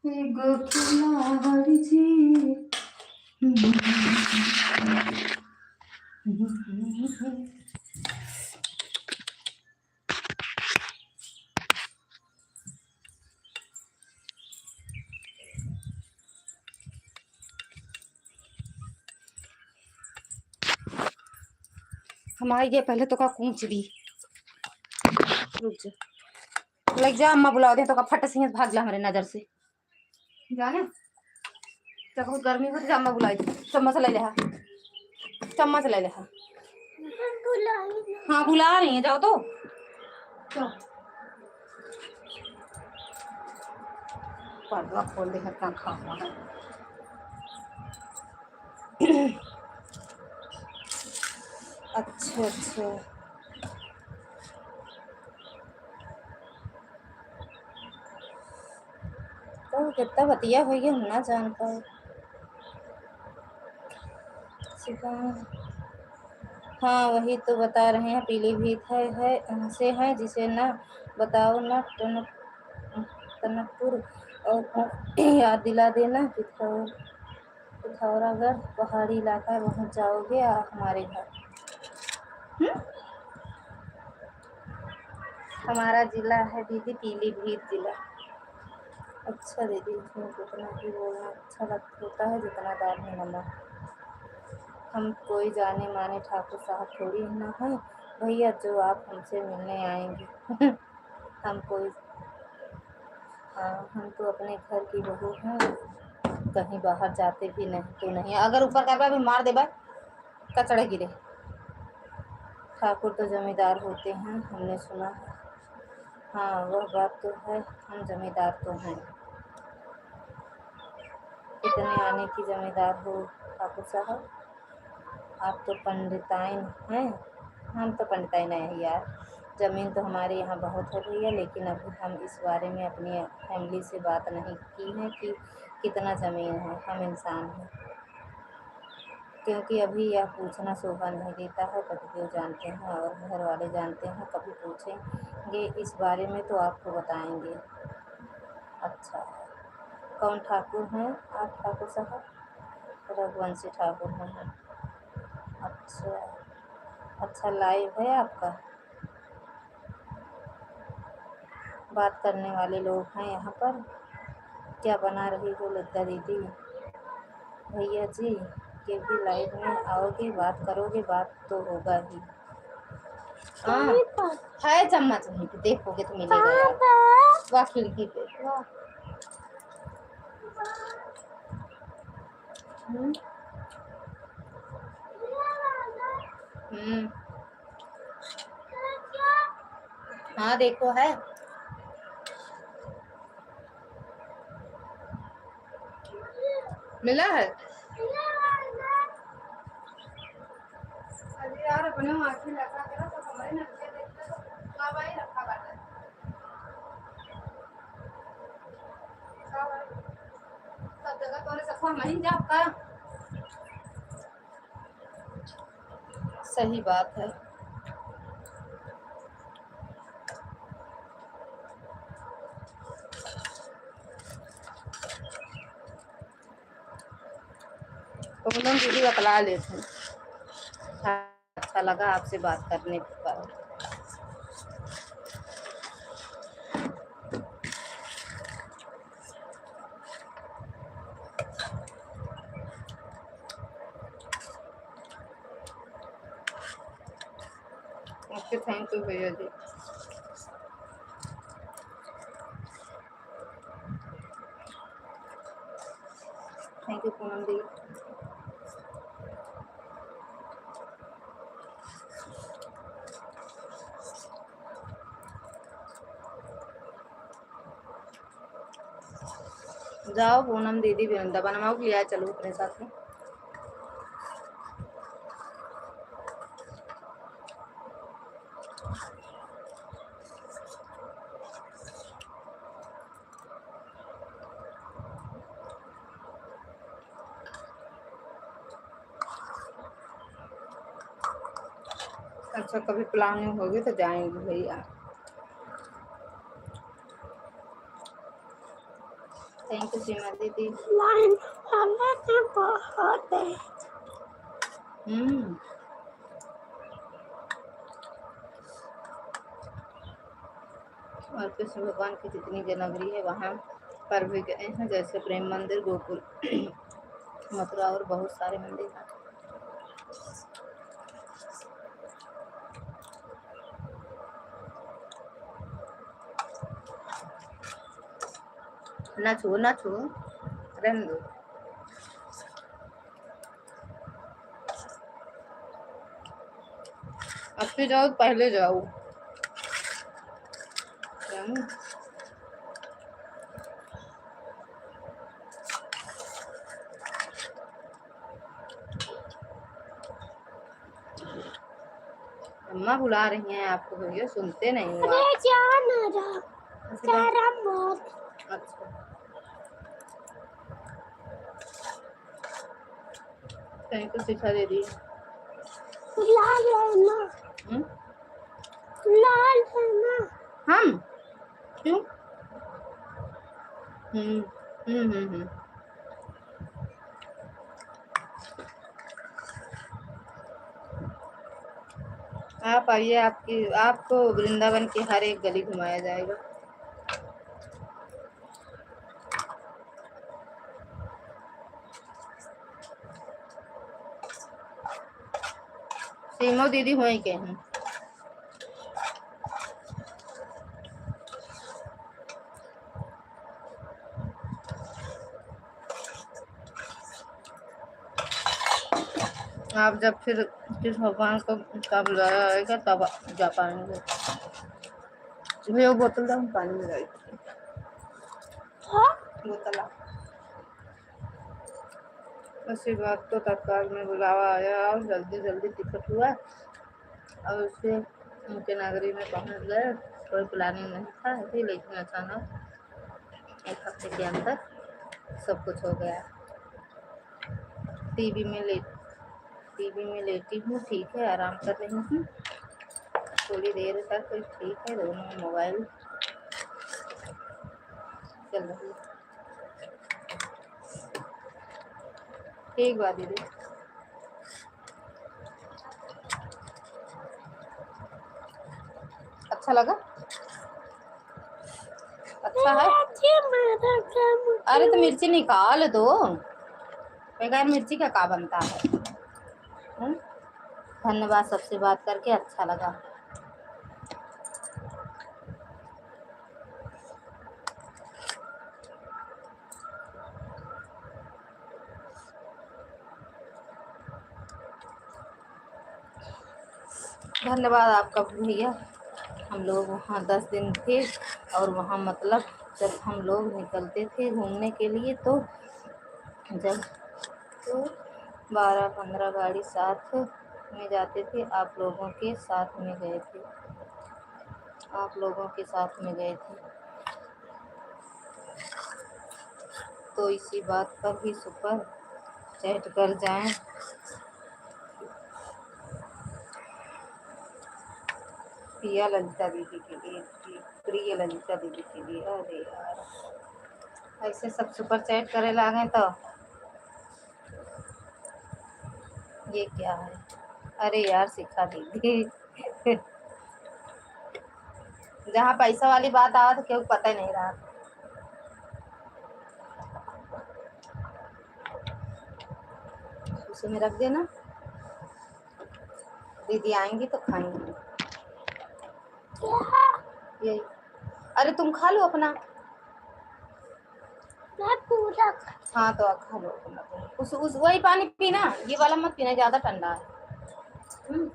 एगो खिलाड़ी जी। हम आई गए, पहले तोका कूच दी। रुक जा, लग जा, अम्मा बुलावत हैं, तोका फट से हियाँ भाग ला हमरे नजर से। जाने, तो बहुत गर्मी होती, अम्मा बुलाई, चम्मच ले ले हा, चम्मच ले ले हा। हाँ, बुला रही हैं, जाओ तो। चलो। पर्दा खोल दे, इतना खाना है। अच्छा, अच्छा। तो कितना बतिया होइए, हम ना जान पाए। शिकायत, हाँ, वही तो बता रहे हैं, पीलीभीत है, है, से है, जिसे ना बताओ ना टनक-, टनकपुर और याद दिला देना, पिथौर-, पिथौरागढ़ पहाड़ी इलाका पहुँच जाओगे आ, हमारे घर। हम्म? हमारा जिला है दीदी पीलीभीत जिला। अच्छा दीदी, इसमें उतना ही बोलना अच्छा लग-, होता है जितना दाल में नमक। हम कोई जाने माने ठाकुर साहब थोड़ी ना हैं भैया, जो आप हमसे मिलने आएंगे। हम कोई, हाँ, हम तो अपने घर की बहू हैं, कहीं बाहर जाते भी नहीं तो नहीं। अगर ऊपर करबा भी मार देबा, कचड़ा गिरे। ठाकुर तो जमींदार होते हैं, हमने सुना है। हाँ, वह बात तो है, हम जमींदार तो हैं। कितने आने की जमींदार हो ठाकुर साहब? आप तो पंडिताइन हैं, हम तो पंडिताइन नहीं यार। जमीन तो हमारे यहाँ बहुत है भैया, लेकिन अभी हम इस बारे में अपनी family से बात नहीं की है कि कितना जमीन है, हम इंसान हैं। क्योंकि अभी यह पूछना शोभा नहीं देता है, पति देव जानते हैं और घर वाले जानते हैं, कभी पूछेंगे इस बारे में तो आपको बताएंगे। अच्छा, कौन ठाकुर हैं आप ठाकुर साहब? रघुवंशी ठाकुर हैं। अच्छा, अच्छा, live है आपका? बात करने वाले लोग हैं यहाँ पर। क्या बना रही हो लता दीदी? भैया जी के भी live में आओगे, बात करोगे, बात तो होगा ही। हाँ, है चम्मच वहीं पे, देखोगे तो मिलेगा यार। वाह, खिड़की पे, वाह। हम्म। हम्म। हाँ, देखो है। मिला है? अरे यार, अपने आँखी लगा के ना, तो हमारे नजर देखते तो बाबा ही रखा बाटे। सब जगह तोरे सब हम ही जाओ का? सही बात है। पूनम दीदी बतला लेते हैं। अच्छा लगा आपसे बात करने के बाद। Okay, thank you भैया जी। Thank you पूनम दी। जाओ पूनम दीदी, बिरंदा बनवाओ, लिया चलो अपने साथ में। अच्छा, कभी planning होगी तो जाएंगे भैया। Thank you सीमा दीदी। लाइन हमें तो बहुत है। हम्म। और कृष्ण भगवान की जितनी जन्मभूमि है, वहाँ पर भी गए हैं, जैसे प्रेम मंदिर, गोकुल, मथुरा और बहुत सारे मंदिर हैं। ना छुओ, ना छुओ, रहने दो। अब तो जाओ, पहले जाओ। क्या? अम्मा बुला रही हैं आपको, भैया सुनते नहीं हो अरे आप। जा ना जा। अच्छा। Carrom board. अच्छा। कहीं तो शिखा दे दी। लाल है ना। हम्म? लाल है ना। हम? क्यों? हम्म, हम्म, हम्म, हम्म। आप आइए, आपकी, आपको वृंदावन की हर एक गली घुमाया जाएगा। सीमो दीदी हुई के हैं। आप जब फिर किस भगवान को, का बुलाया आएगा, तब जा पाएंगे। भैया, वो बोतल दो, हम पानी में डाल। हाँ? बोतल आ। आशीर्वाद तो तत्काल में बुलावा आया और जल्दी जल्दी टिकट हुआ और उससे उनके नगरी में पहुंच गए। कोई प्लानिंग नहीं था ऐसे, लेकिन अचानक एक हफ्ते के अंदर सब कुछ हो गया। टीवी में लेट, टीवी में लेटी हूँ, ठीक है, आराम कर रही हूँ। थोड़ी देर तक ठीक है, दोनों मोबाइल चल रही है। ठीक बा दीदी। अच्छा लगा? अच्छा है? अरे तो मिर्ची निकाल दो, बगैर मिर्ची का का बनता है? हम्म? धन्यवाद, सबसे बात करके अच्छा लगा। धन्यवाद आपका भैया। हम लोग वहाँ दस दिन थे और वहाँ, मतलब, जब हम लोग निकलते थे घूमने के लिए, तो जब तो बारह पन्द्रह गाड़ी साथ में जाते थे, आप लोगों के साथ में गए थे, आप लोगों के साथ में गए थे। तो इसी बात पर ही सुपर चैट कर जाएं। पिया ललिता दीदी के लिए, प्रिय ललिता दीदी के लिए। अरे यार, ऐसे सब सुपर चैट करे लागे तो ये क्या है? अरे यार, शिखा दीदी। जहाँ पैसा वाली बात आवा तो केहू पता ही नहीं रहा। उसे में रख देना, दीदी आएंगी तो खाएंगी। यही। अरे तुम खा लो अपना। मैं पूरा खा- हाँ, तो खा लो अपना तुम। उस, उस, वही पानी पीना, ये वाला मत पीना, ज्यादा ठंडा है। हम्म।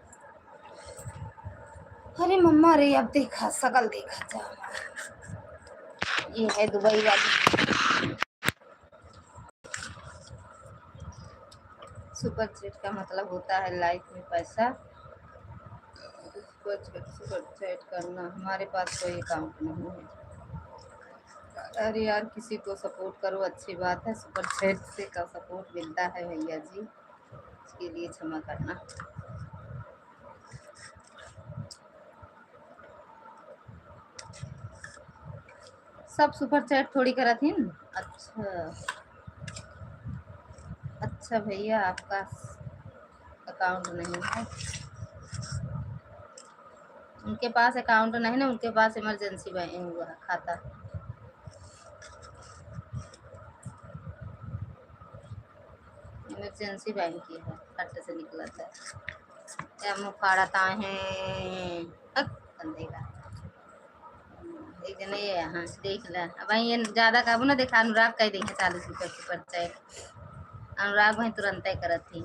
अरे मम्मा रे, अब देखा, सकल देखा जा। ये है दुबई वाली। सुपर चैट का मतलब होता है लाइफ में पैसा। सुपर चैट, सुपर चैट करना, हमारे पास कोई अकाउंट नहीं है। अरे यार, किसी को सपोर्ट करो, अच्छी बात है। सुपर चैट से का सपोर्ट मिलता है भैया जी, इसके लिए क्षमा करना। सब सुपर चैट थोड़ी करत हिन, अब अच्छा, अच्छा भैया, आपका account नहीं है। उनके पास account नहीं ना, उनके पास emergency बैंक हुआ है खाता, emergency बैंक ही है, फट से निकलता है। क्या मुँह फाड़ता है, हक, गंदे का। एक जने ये यहाँ से देख ले। अब ये ज्यादा काबू ना देखा, अनुराग कह देंगे चालीस रुपये super chat। अनुराग भाई तुरंत ही करत थी,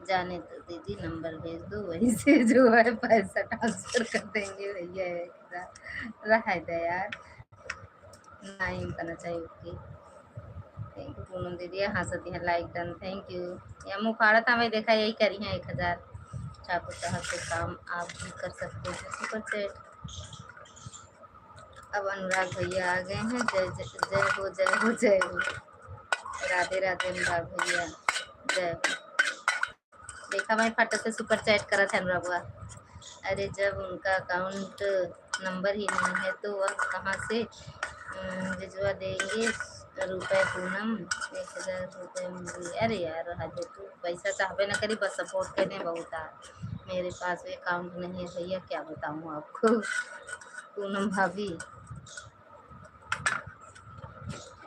"जाने दो दीदी, नंबर भेज दो, वहीं से जो है पैसा transfer कर देंगे भैया।" एक रह दे यार, नहीं करना चाहिए। OK, thank you पूनम दीदी, हाँ सती है, like done, thank you। या मुँह फाड़ा था, मैं देखा यही करी है एक हजार। ठाकुर साहब के काम आप भी कर सकते हैं, super chat। अब अनुराग भैया आ गए हैं। जय, जय, जय हो, जय हो, जय हो। राधे राधे अनुराग भैया, जय हो। देखा भाई, फट से super chat करत है अनुरागवा। अरे, जब उनका account number ही नहीं है तो वह कहाँ से, अम, भिजवा देंगे रुपए पूनम? एक हजार रुपए मिली। अरे यार, रहा दे तू, पैसा चाहबे ना करी, बस support करने बहुत आ। मेरे पास भी account नहीं है भैया, क्या बताऊँ आपको। पूनम भाभी,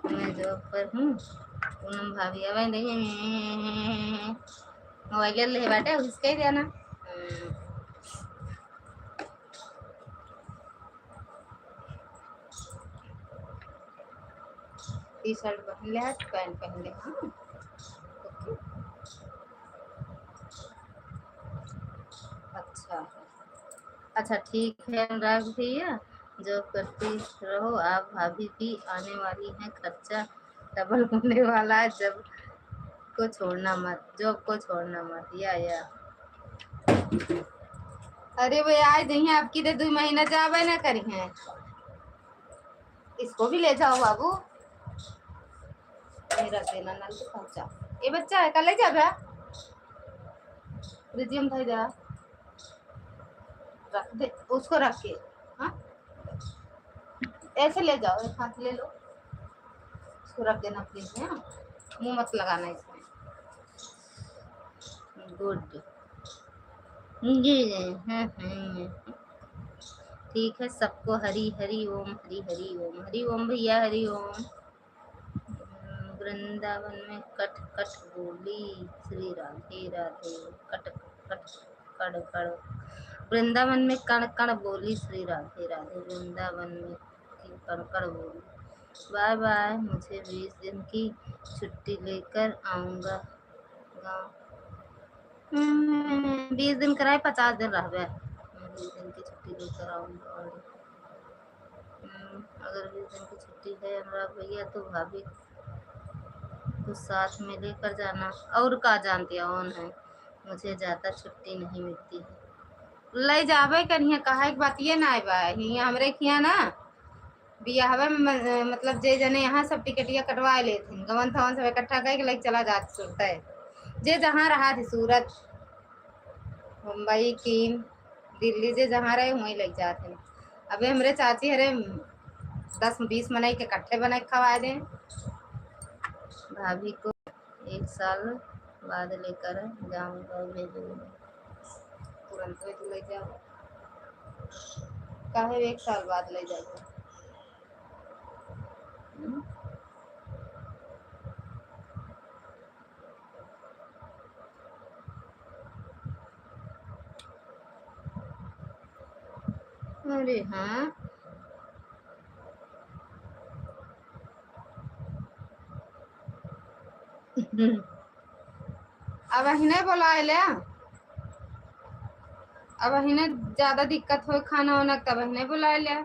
मैं job पर हूँ। पूनम भाभी, अब नहीं, मोबाइल ले बाटे, उसके ही देना। हम्म। T-shirt पहन ले, pant पहन ले, हाँ। OK। अच्छा, अच्छा, ठीक है अनुराग भैया, job करती रहो आप। भाभी भी आने वाली हैं, खर्चा double होने वाला है। जब को छोड़ना मत, job को छोड़ना मत। या, या। अरे वे आए जइहें, आपकी तो दुइ महीना जाबे ना करिहें। इसको भी ले जाओ बाबू, मेरा देना नल के पहुंचा। ये बच्चा है, का ले जाबे? फ्रिज में धर दे, रख दे, उसको रख के, हाँ, ऐसे ले जाओ, एक हाथ ले लो, उसको रख देना फ्रिज में, हाँ? मुंह मत लगाना इसमें। Good। जी, जी, हम्म, हम्म। ठीक है, सबको हरि हरि ओम, हरि हरि ओम, हरि ओम भैया, हरि ओम। वृंदावन में कट कट बोली श्री राधे राधे, कट कट कड़ कड़। वृंदावन में कण कण बोली श्री राधे राधे, वृंदावन में की कण कण बोली। बाय बाय, मुझे बीस दिन की छुट्टी लेकर आऊँगा गाँव। हम्म, बीस दिन कराए, पचास दिन रहबे। हम्म, बीस दिन की छुट्टी लेकर आऊँगा और, हम्म, अगर बीस दिन की छुट्टी है अनुराग भैया तो भाभी को साथ में लेकर जाना। और का जानती है, कौन है, मुझे ज़्यादा छुट्टी नहीं मिलती है। ले जाबे करिहें, कहे के बात ये ना आए बा, हियाँ हमरे खियाँ ना बियाहवे में म-, मतलब जे जने यहाँ सब टिकटिया कटवा लेत हैं, गवन थवन सब इकट्ठा करके लेके चला जात सुरते। जे जहाँ रहा थी, सूरत, मुंबई, कीम, दिल्ली, जे जहाँ रहे वहीं लेके जात हैं। अबे हमरे चाची हरे दस बीस मनई के इकट्ठे बना के खवा दें। भाभी को एक साल बाद लेकर जाऊंगा, भेजूंगा। तुरंत में तू ले जाओ, काहे एक साल बाद ले जाओ? हम्म? अरे हाँ। अब अहिने बोलाए ले, अब अहिने ज्यादा दिक्कत होए खाना वाना, तब अहिने बोलाए ले।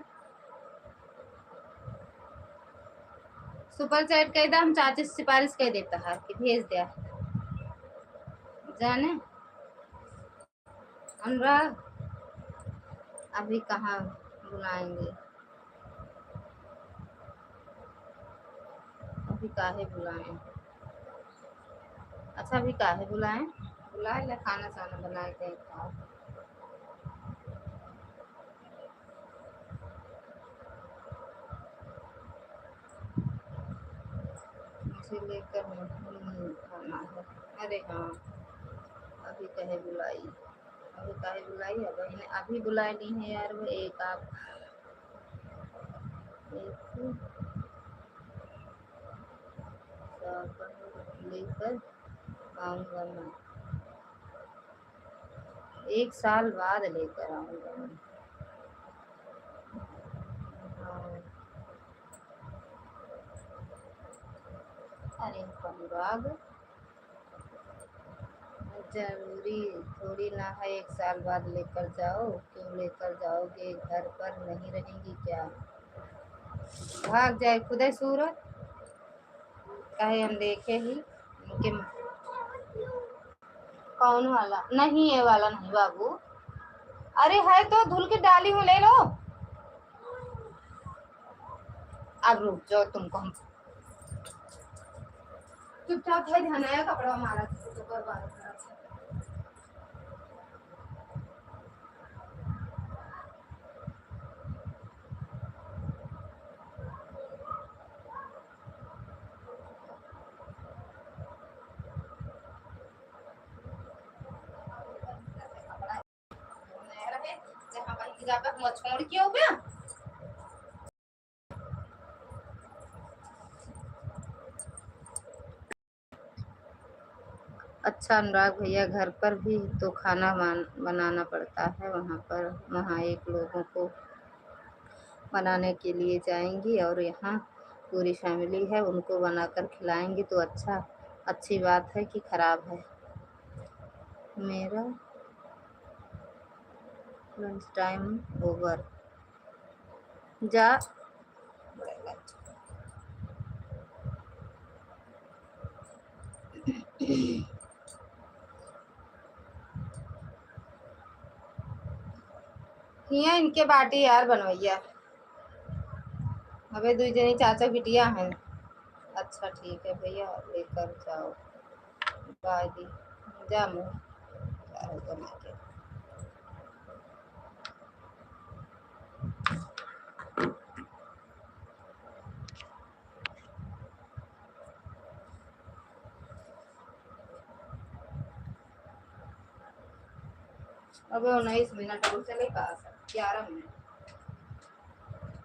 Super chat कह दे, हम चाची से सिफारिश कह देता है कि भेज दे जाने। अनुराग, अभी कहाँ बुलाएंगे? अभी काहे बुलाएं? अच्छा, अभी काहे बुलाएं? बुलाए ले, खाना साना बनाए के खाओ। से लेकर नहीं खाना है। अरे हाँ, अभी कहे बुलाई, अभी कहे बुलाई है बहिन, अभी बुलाई नहीं है यार। वो एक आप, एक साबुन लेकर आऊँगा मैं। एक साल बाद लेकर आऊँगा मैं। हाँ। अरे अनुराग, जरूरी थोड़ी ना है एक साल बाद लेकर जाओ। क्यों लेकर जाओगे? घर पर नहीं रहेंगी क्या? भाग जाए खुदे सूरत, काहे हम देखे ही इनके म-, कौन वाला? नहीं, ये वाला नहीं बाबू। अरे है तो धुल के डाली हूँ, ले लो। अब रुक जाओ, तुमको हम चुपचाप है, ध्यान आया कपड़ा मारा, तो बर्बाद करा। अच्छा अनुराग भैया, घर पर भी तो खाना मान-, बनाना पड़ता है। वहाँ पर, वहाँ एक लोगों को बनाने के लिए जाएंगी और यहाँ पूरी family है, उनको बनाकर खिलाएंगी। तो अच्छा, अच्छी बात है कि खराब है? मेरा lunch time over। जा। हियाँ इनके बाटी यार बनवैया। अबे दुई जनी चाचा बिटिया हैं। अच्छा ठीक है भैया, लेकर जाओ। बाय दी, जा मुँह, जा बना के। अबे उन्नीस मिनट और चले का, ग्यारह मिनट,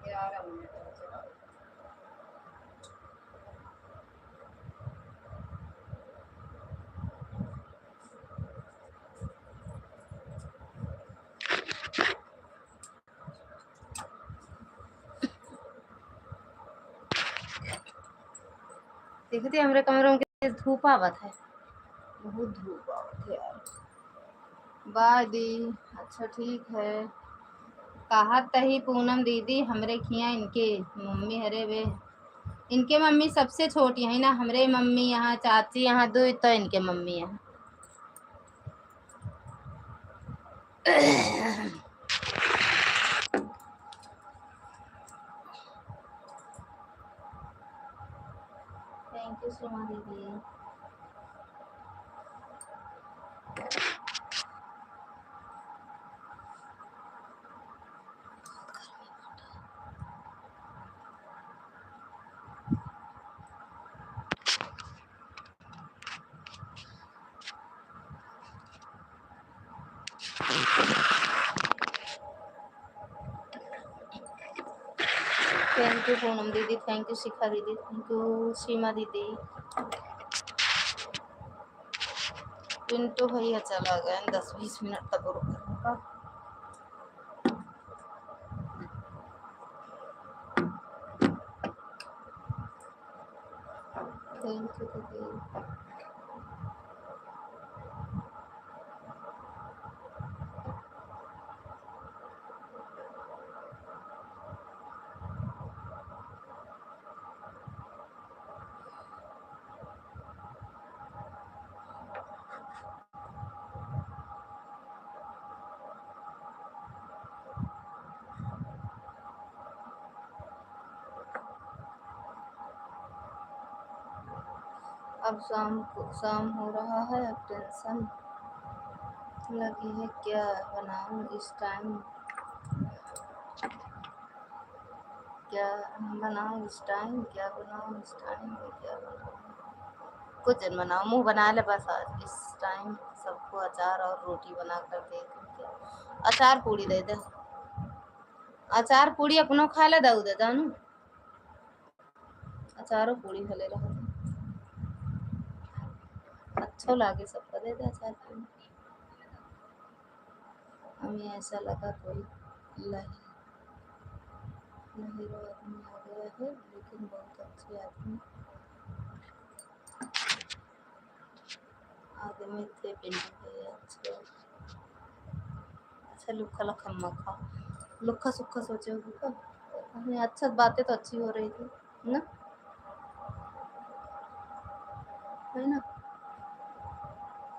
ग्यारह मिनट और चला। देखते हमरे कमरे में कैसे धूप आवत है, बहुत धूप आवत है यार। बाय दी, अच्छा ठीक है। कहत तही पूनम दीदी हमरे खिया इनके मम्मी हरे वे, इनके मम्मी सबसे छोटी है ना, हमरे मम्मी यहाँ, चाची यहाँ, दो तो इनके मम्मी यहाँ। Thank you सीमा दीदी। Thank you पूनम दीदी, thank you शिखा दीदी, thank you सीमा दीदी। पिंटू भैया चला गए, दस बीस मिनट तक रुक। Thank you दीदी। अब शाम को, शाम हो रहा है, अब tension लगी है, क्या बनाऊं इस time, क्या बनाऊं इस time, क्या बनाऊं इस time, क्या बनाऊं? कुछ जन बनाओ, मुँह बना ले बस। आज इस टाइम सबको अचार और रोटी बना कर दे दे। अचार पूड़ी दे दे, अचार पूड़ी अपनो खा ले, दऊ दे जानू। अचारो पूड़ी भले रह दे, अच्छो लागे सबका, दे दे अचार पूड़ी। हमें ऐसा लगा कोई लह-, लहेरो आदमी आ गया है, लेकिन बहुत अच्छे आदमी। आदमी थे पिंटू भैया, अच्छा। अच्छा, लुक्खा लखम्मा खा, लुक्खा सुक्खा सोचे हो का? नहीं, अच्छा, बातें तो अच्छी हो रही थी ना, है ना?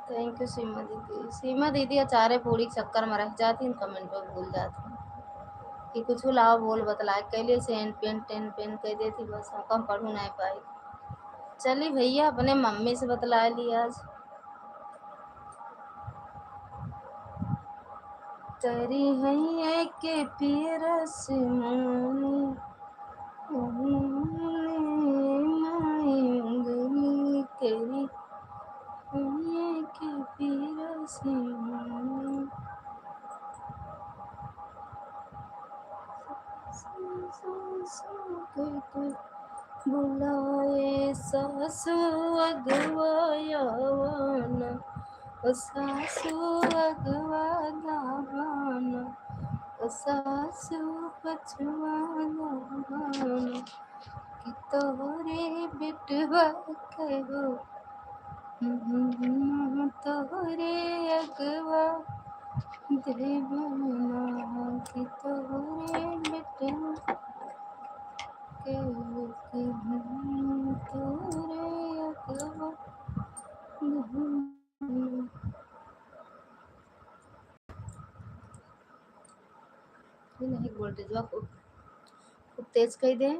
Thank you सीमा दीदी। सीमा दीदी अचारे पूड़ी के चक्कर में रह जाती हैं, comment पे भूल जाती हैं कि कुछ लाओ बोल बतलाए, कैले से एन पेन टेन पेन कह देती, बस हम कम पढ़ू नहीं पाई। चली भैया, अपने मम्मी से बतला ली आज। तरी हैया के पियरस मुनी, माई अंगनी करी हैया के पियरस मुनी। सासू, सासू कह के बुलाए सासू अगवा आवाना, ओ सासू अगवा आवाना, ओ सासू पछवा आवाना, कि तोहरे बेटवा कहो, तोहरे अगवा देवना, कि तोहरे बेटवा कहो, तोहरे अगवा देवना। ये नहीं, voltage खूब, खूब तेज कह दे,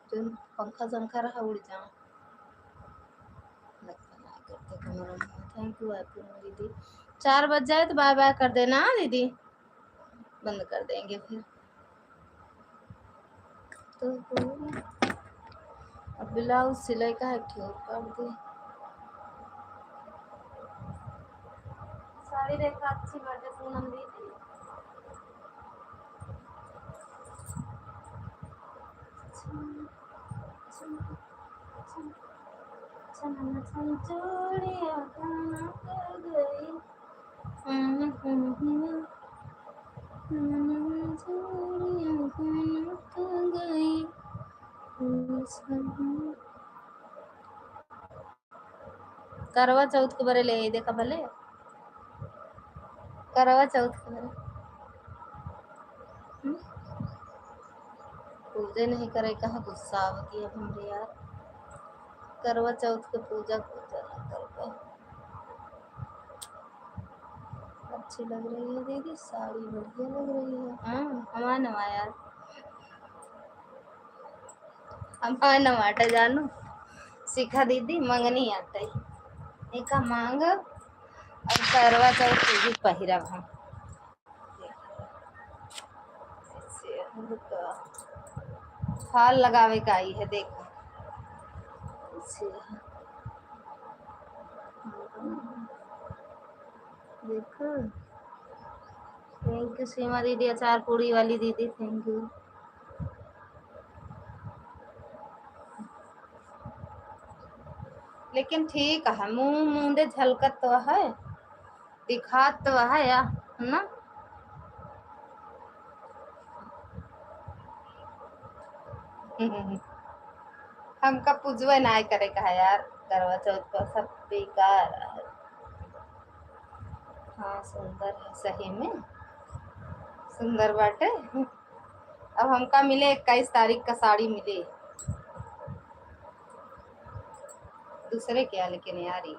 जो पंखा संखा रहा उड़ जाओ। लगता ना करते कमरा में। Thank you, आप लोग दीदी। चार बज जाए तो bye bye कर देना, हाँ दीदी, बंद कर देंगे फिर। तो अब ब्लाउज सिलाई का है, ठीक कर दे। साड़ी देखा, अच्छी बाटे पूनम दीदी। चूड़िया कहाँ गई? चूड़िया कहाँ गई? करवा चौथ के बरे ले आई, देखा भले। करवा चौथ के बरे। हम्म? पूजा नहीं करे, कहाँ गुस्सा आवती है हमरे यार। करवा चौथ के पूजा, पूजा ना करबे। अच्छी लग रही है दीदी, साड़ी बढ़िया लग रही है। हाँ, हमारा नवा यार। हमार नवाटा जानू, शिखा दीदी मंगनी आटे, एका मांग और करवा चौथ के भी पहिरब हम। ऐसे रुका। फाल लगावे का आई है, देखो। ऐसे। देखो। Thank you सीमा दीदी, अचार पूड़ी वाली दीदी, thank you। लेकिन ठीक है, मुंह मुंदे झलकत तो है, दिखात तो है या, है ना? हमका पूजवे नाय करे का है यार, करवा चौथ पर सब बेकार है। हाँ, सुंदर है सही में, सुंदर बाटे। अब हमका मिले इक्कीस तारीख का साड़ी मिले, दूसरे के यहाँ लेकिन यार, ई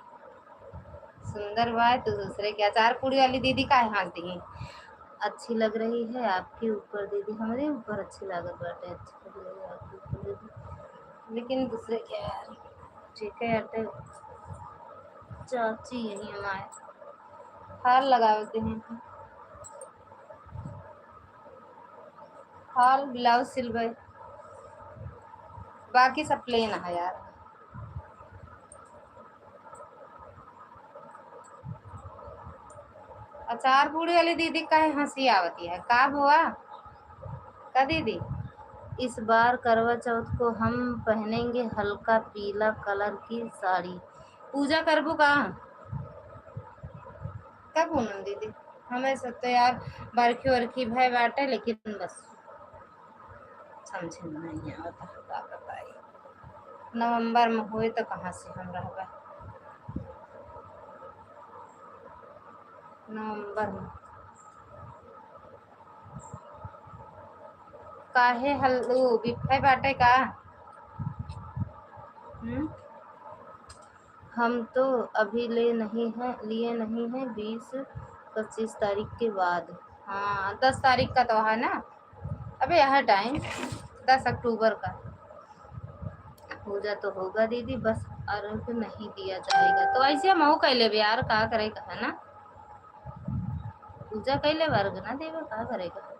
सुंदर बा तो दूसरे के। अचार पूड़ी वाली दीदी काहे हंसती हैं? अच्छी लग रही है आपके ऊपर दीदी, हमरे ऊपर अच्छी लागत बाटे, अच्छी लग रही है आपके ऊपर दीदी, लेकिन दूसरे के यार। ठीक है यार, तो चाची यही हमारे हार लगावे के हैं। फाल ब्लाउज सिलबे, बाकी सब प्लेन है यार। अचार पूड़ी वाली दीदी काहे हँसी आवती है? का बुआ? का दीदी? इस बार करवा चौथ को हम पहनेंगे हल्का पीला कलर की साड़ी। पूजा करबू का? का पूनम दीदी? हमें सब तो यार बरखी वरखी भय बाटे, लेकिन बस समझे में नहीं आवत है, का बताई। नवंबर में होए तो कहाँ से हम रहबे नवंबर में? काहे हल-, उ बिफे बाटे का? हम्म? हम तो अभी ले नहीं है, लिए नहीं है, बीस पच्चीस तारीख के बाद। हाँ, दस तारीख का तो है ना। अबे यह टाइम, दस अक्टूबर का। पूजा तो होगा दीदी, बस अर्घ नहीं दिया जाएगा। तो ऐसे हम हो कह लेबे यार, का करे का है ना, पूजा कह लेबे, अर्घ ना देवे, का करे का।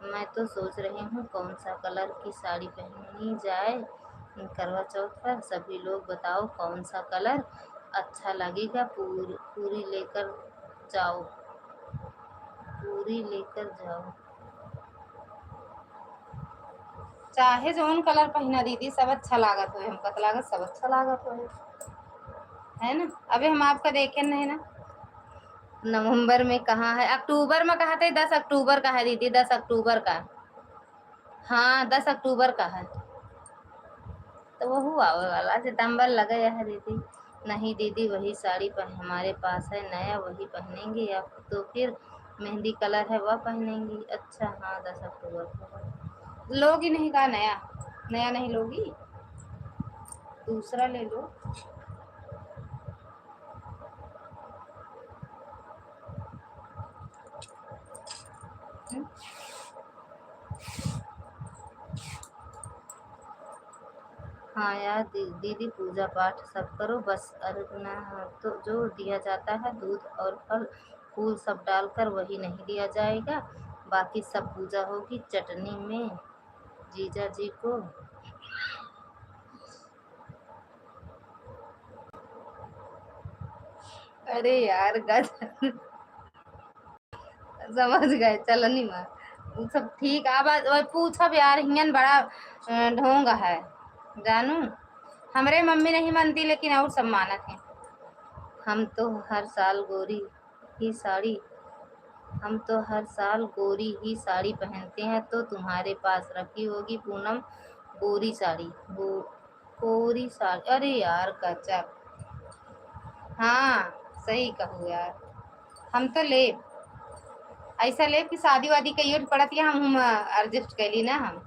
मैं तो सोच रही हूँ कौन सा कलर की साड़ी पहनी जाए करवा चौथ पर। सभी लोग बताओ कौन सा कलर अच्छा लगेगा। पूर-, पूरी लेकर जाओ, पूरी लेकर जाओ। चाहे जौन कलर पहिना दीदी, सब अच्छा लागत होए, हमका तो लागत सब अच्छा लागत होए, है ना। अबे हम आपका देखे नहीं ना, नवंबर में कहाँ है, अक्टूबर में कहा थे, दस अक्टूबर का है दीदी, दस अक्टूबर का। हाँ, दस अक्टूबर का है। तो वहू आवे वाला, सितंबर लगे है दीदी। नहीं दीदी, वही साड़ी पह-, हमारे पास है नया, वही पहनेंगे, या तो फिर मेहंदी कलर है वह पहनेंगी। अच्छा, हाँ, दस अक्टूबर को है। लोगी नहीं का नया? नया नहीं लोगी, दूसरा ले लो। हम्म? हाँ यार दी-, दीदी पूजा पाठ सब करो, बस अर्घ ना तो जो दिया जाता है दूध और फल फूल सब डालकर वही नहीं दिया जाएगा, बाकी सब पूजा होगी चटनी में जीजा जी को। अरे यार गजब। समझ गए, चलनी मा। उ सब ठीक, अब आज वही पूछब यार, हियन बड़ा, अ, ढोंग है, जानू। हमरे मम्मी नहीं मानती, लेकिन और सब मानत हैं। हम तो हर साल गोरी ही साड़ी, हम तो हर साल गोरी ही साड़ी पहनते हैं, तो तुम्हारे पास रखी होगी पूनम गोरी साड़ी, गो-, कोरी साड़ी, अरे यार, गजब। हाँ, सही कहू यार, हम तो लेब, ऐसा लेब कि शादी वादी कहियो पड़त या हम, हम adjust कैली ना हम।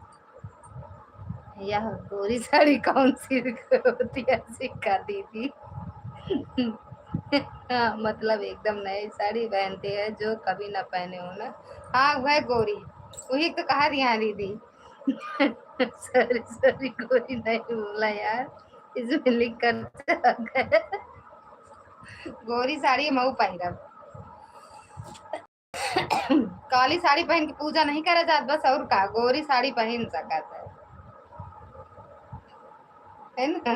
यह गोरी साड़ी कौन सी होती है, सिखा दीदी। हाँ, मतलब एकदम नई साड़ी पहनते हैं जो कभी ना पहने हो ना। हाँ, वह गोरी, वही तो कहा दिया दीदी। Sorry, sorry, गोरी नहीं बोला यार, इसमें लिख कर चला गया। गोरी साड़ी मऊ पहिरब। काली साड़ी पहन के पूजा नहीं करा जात, बस और का, गोरी साड़ी पहन सकत है, है ना?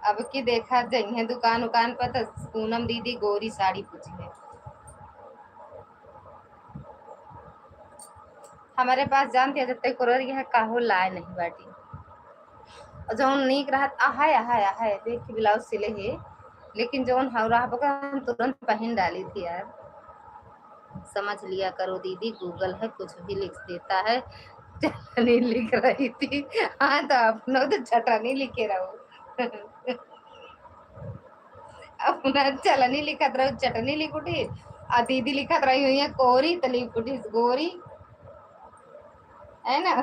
अब की देखा जइहे दुकान उकान पर तो पूनम दीदी गोरी साड़ी पूछिए। हमारे पास जानती है जब तक करो रही है काहो लाए नहीं बाटी। और जौन नीक रहत, अहै, अहै, अहै, देख के ब्लाउज सिले है, लेकिन जौन हम रहबो का हम तुरंत पहन डाली थी यार। समझ लिया करो दीदी, Google है, कुछ भी लिख देता है। चटनी लिख रही थी, हाँ, तो अपनो तो चटनी लिखे रहो। अपना चलनी लिखत रहो, चटनी लिख उठी, आ दीदी लिखत रही हुई है कोरी, तो लिख उठी गोरी, है ना?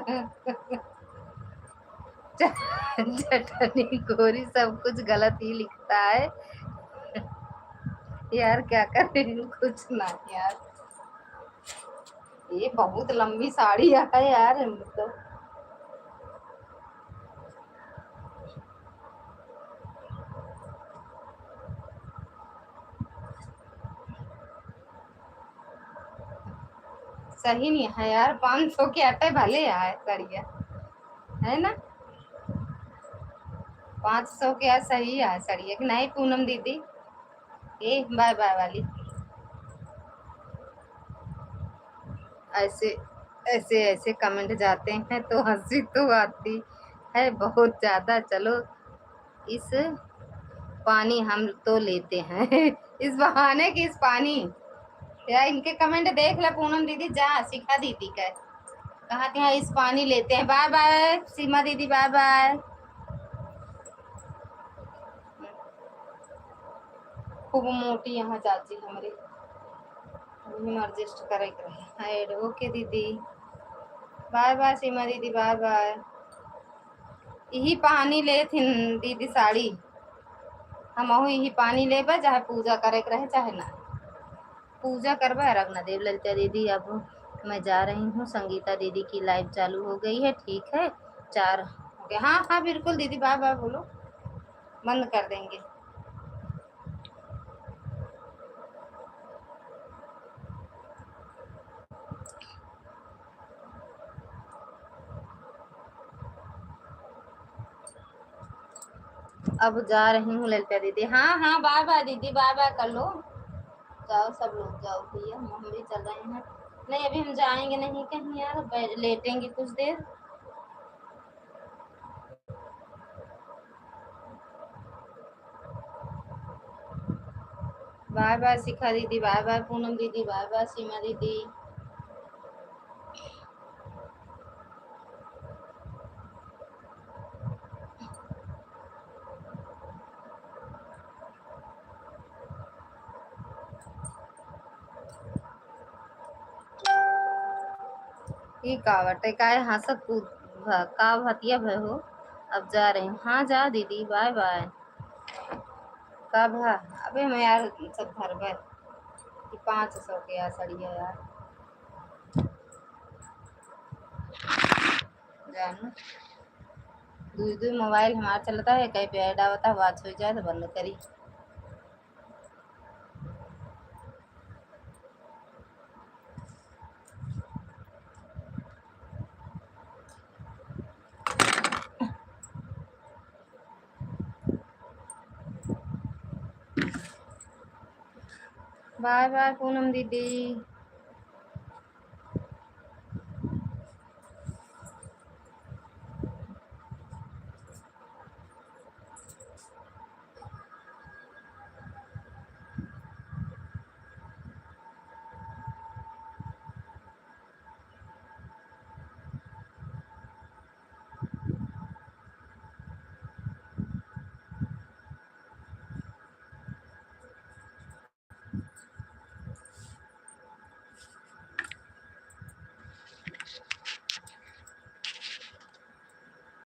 च-, चटनी गोरी सब कुछ गलत ही लिखता है। यार, क्या करें, कुछ ना यार। ये बहुत लंबी साड़ी है यार, मतलब। सही नहीं है यार, पाँच सौ के अटे भले आए सड़िया, है ना? पाँच सौ के आ सही है सड़िया कि नहीं पूनम दीदी? ए, बाय बाय वाली। ऐसे, ऐसे, ऐसे comment जाते हैं तो हँसी तो आती है बहुत ज़्यादा। चलो, इस पानी हम तो लेते हैं। इस बहाने कि इस पानी। यार, इनके comment देख ले पूनम दीदी, जा सिखा दीदी का। कहा कि हाँ, इस पानी लेते हैं। बाय बाय सीमा दीदी, बाय बाय। खूब मोटी यहाँ चाची हमरे, अभी हम adjust करे के रहे। Add, OK दीदी, बाय बाय सीमा दीदी, बाय बाय। यही पानी लेत हिन दीदी साड़ी, हमहू यही पानी लेबे, चाहे पूजा करे के रहे चाहे ना। पूजा करबे, अर्घ न देब। ललिता दीदी, अब मैं जा रही हूँ, संगीता दीदी की live चालू हो गई है। ठीक है, चार हो गए। हाँ हाँ बिल्कुल दीदी, बाय बाय बोलो, बंद कर देंगे। अब जा रही हूँ ललिता दीदी। हाँ हाँ, बाय बाय दीदी, बाय बाय कर लो। जाओ सब लोग, जाओ भैया, हम भी चल रहे हैं। नहीं, अभी हम जाएंगे नहीं कहीं यार, बै-, लेटेंगे कुछ देर। बाय बाय शिखा दीदी, बाय बाय पूनम दीदी, बाय बाय सीमा दीदी। ई का बाटे, काहे हँसत कूद भ-, का भतिया भय हो? अब जा रही हूँ। हाँ, जा दीदी, बाय बाय। का भा? अबे हम यार सब धरबे। ई पाँच सौ के यार सड़िया यार। जानू, दुई दुई मोबाइल हमार चलता है, कहीं पे ऐड आवता, watch हो जाए तो बंद करी। बाय बाय पूनम दीदी।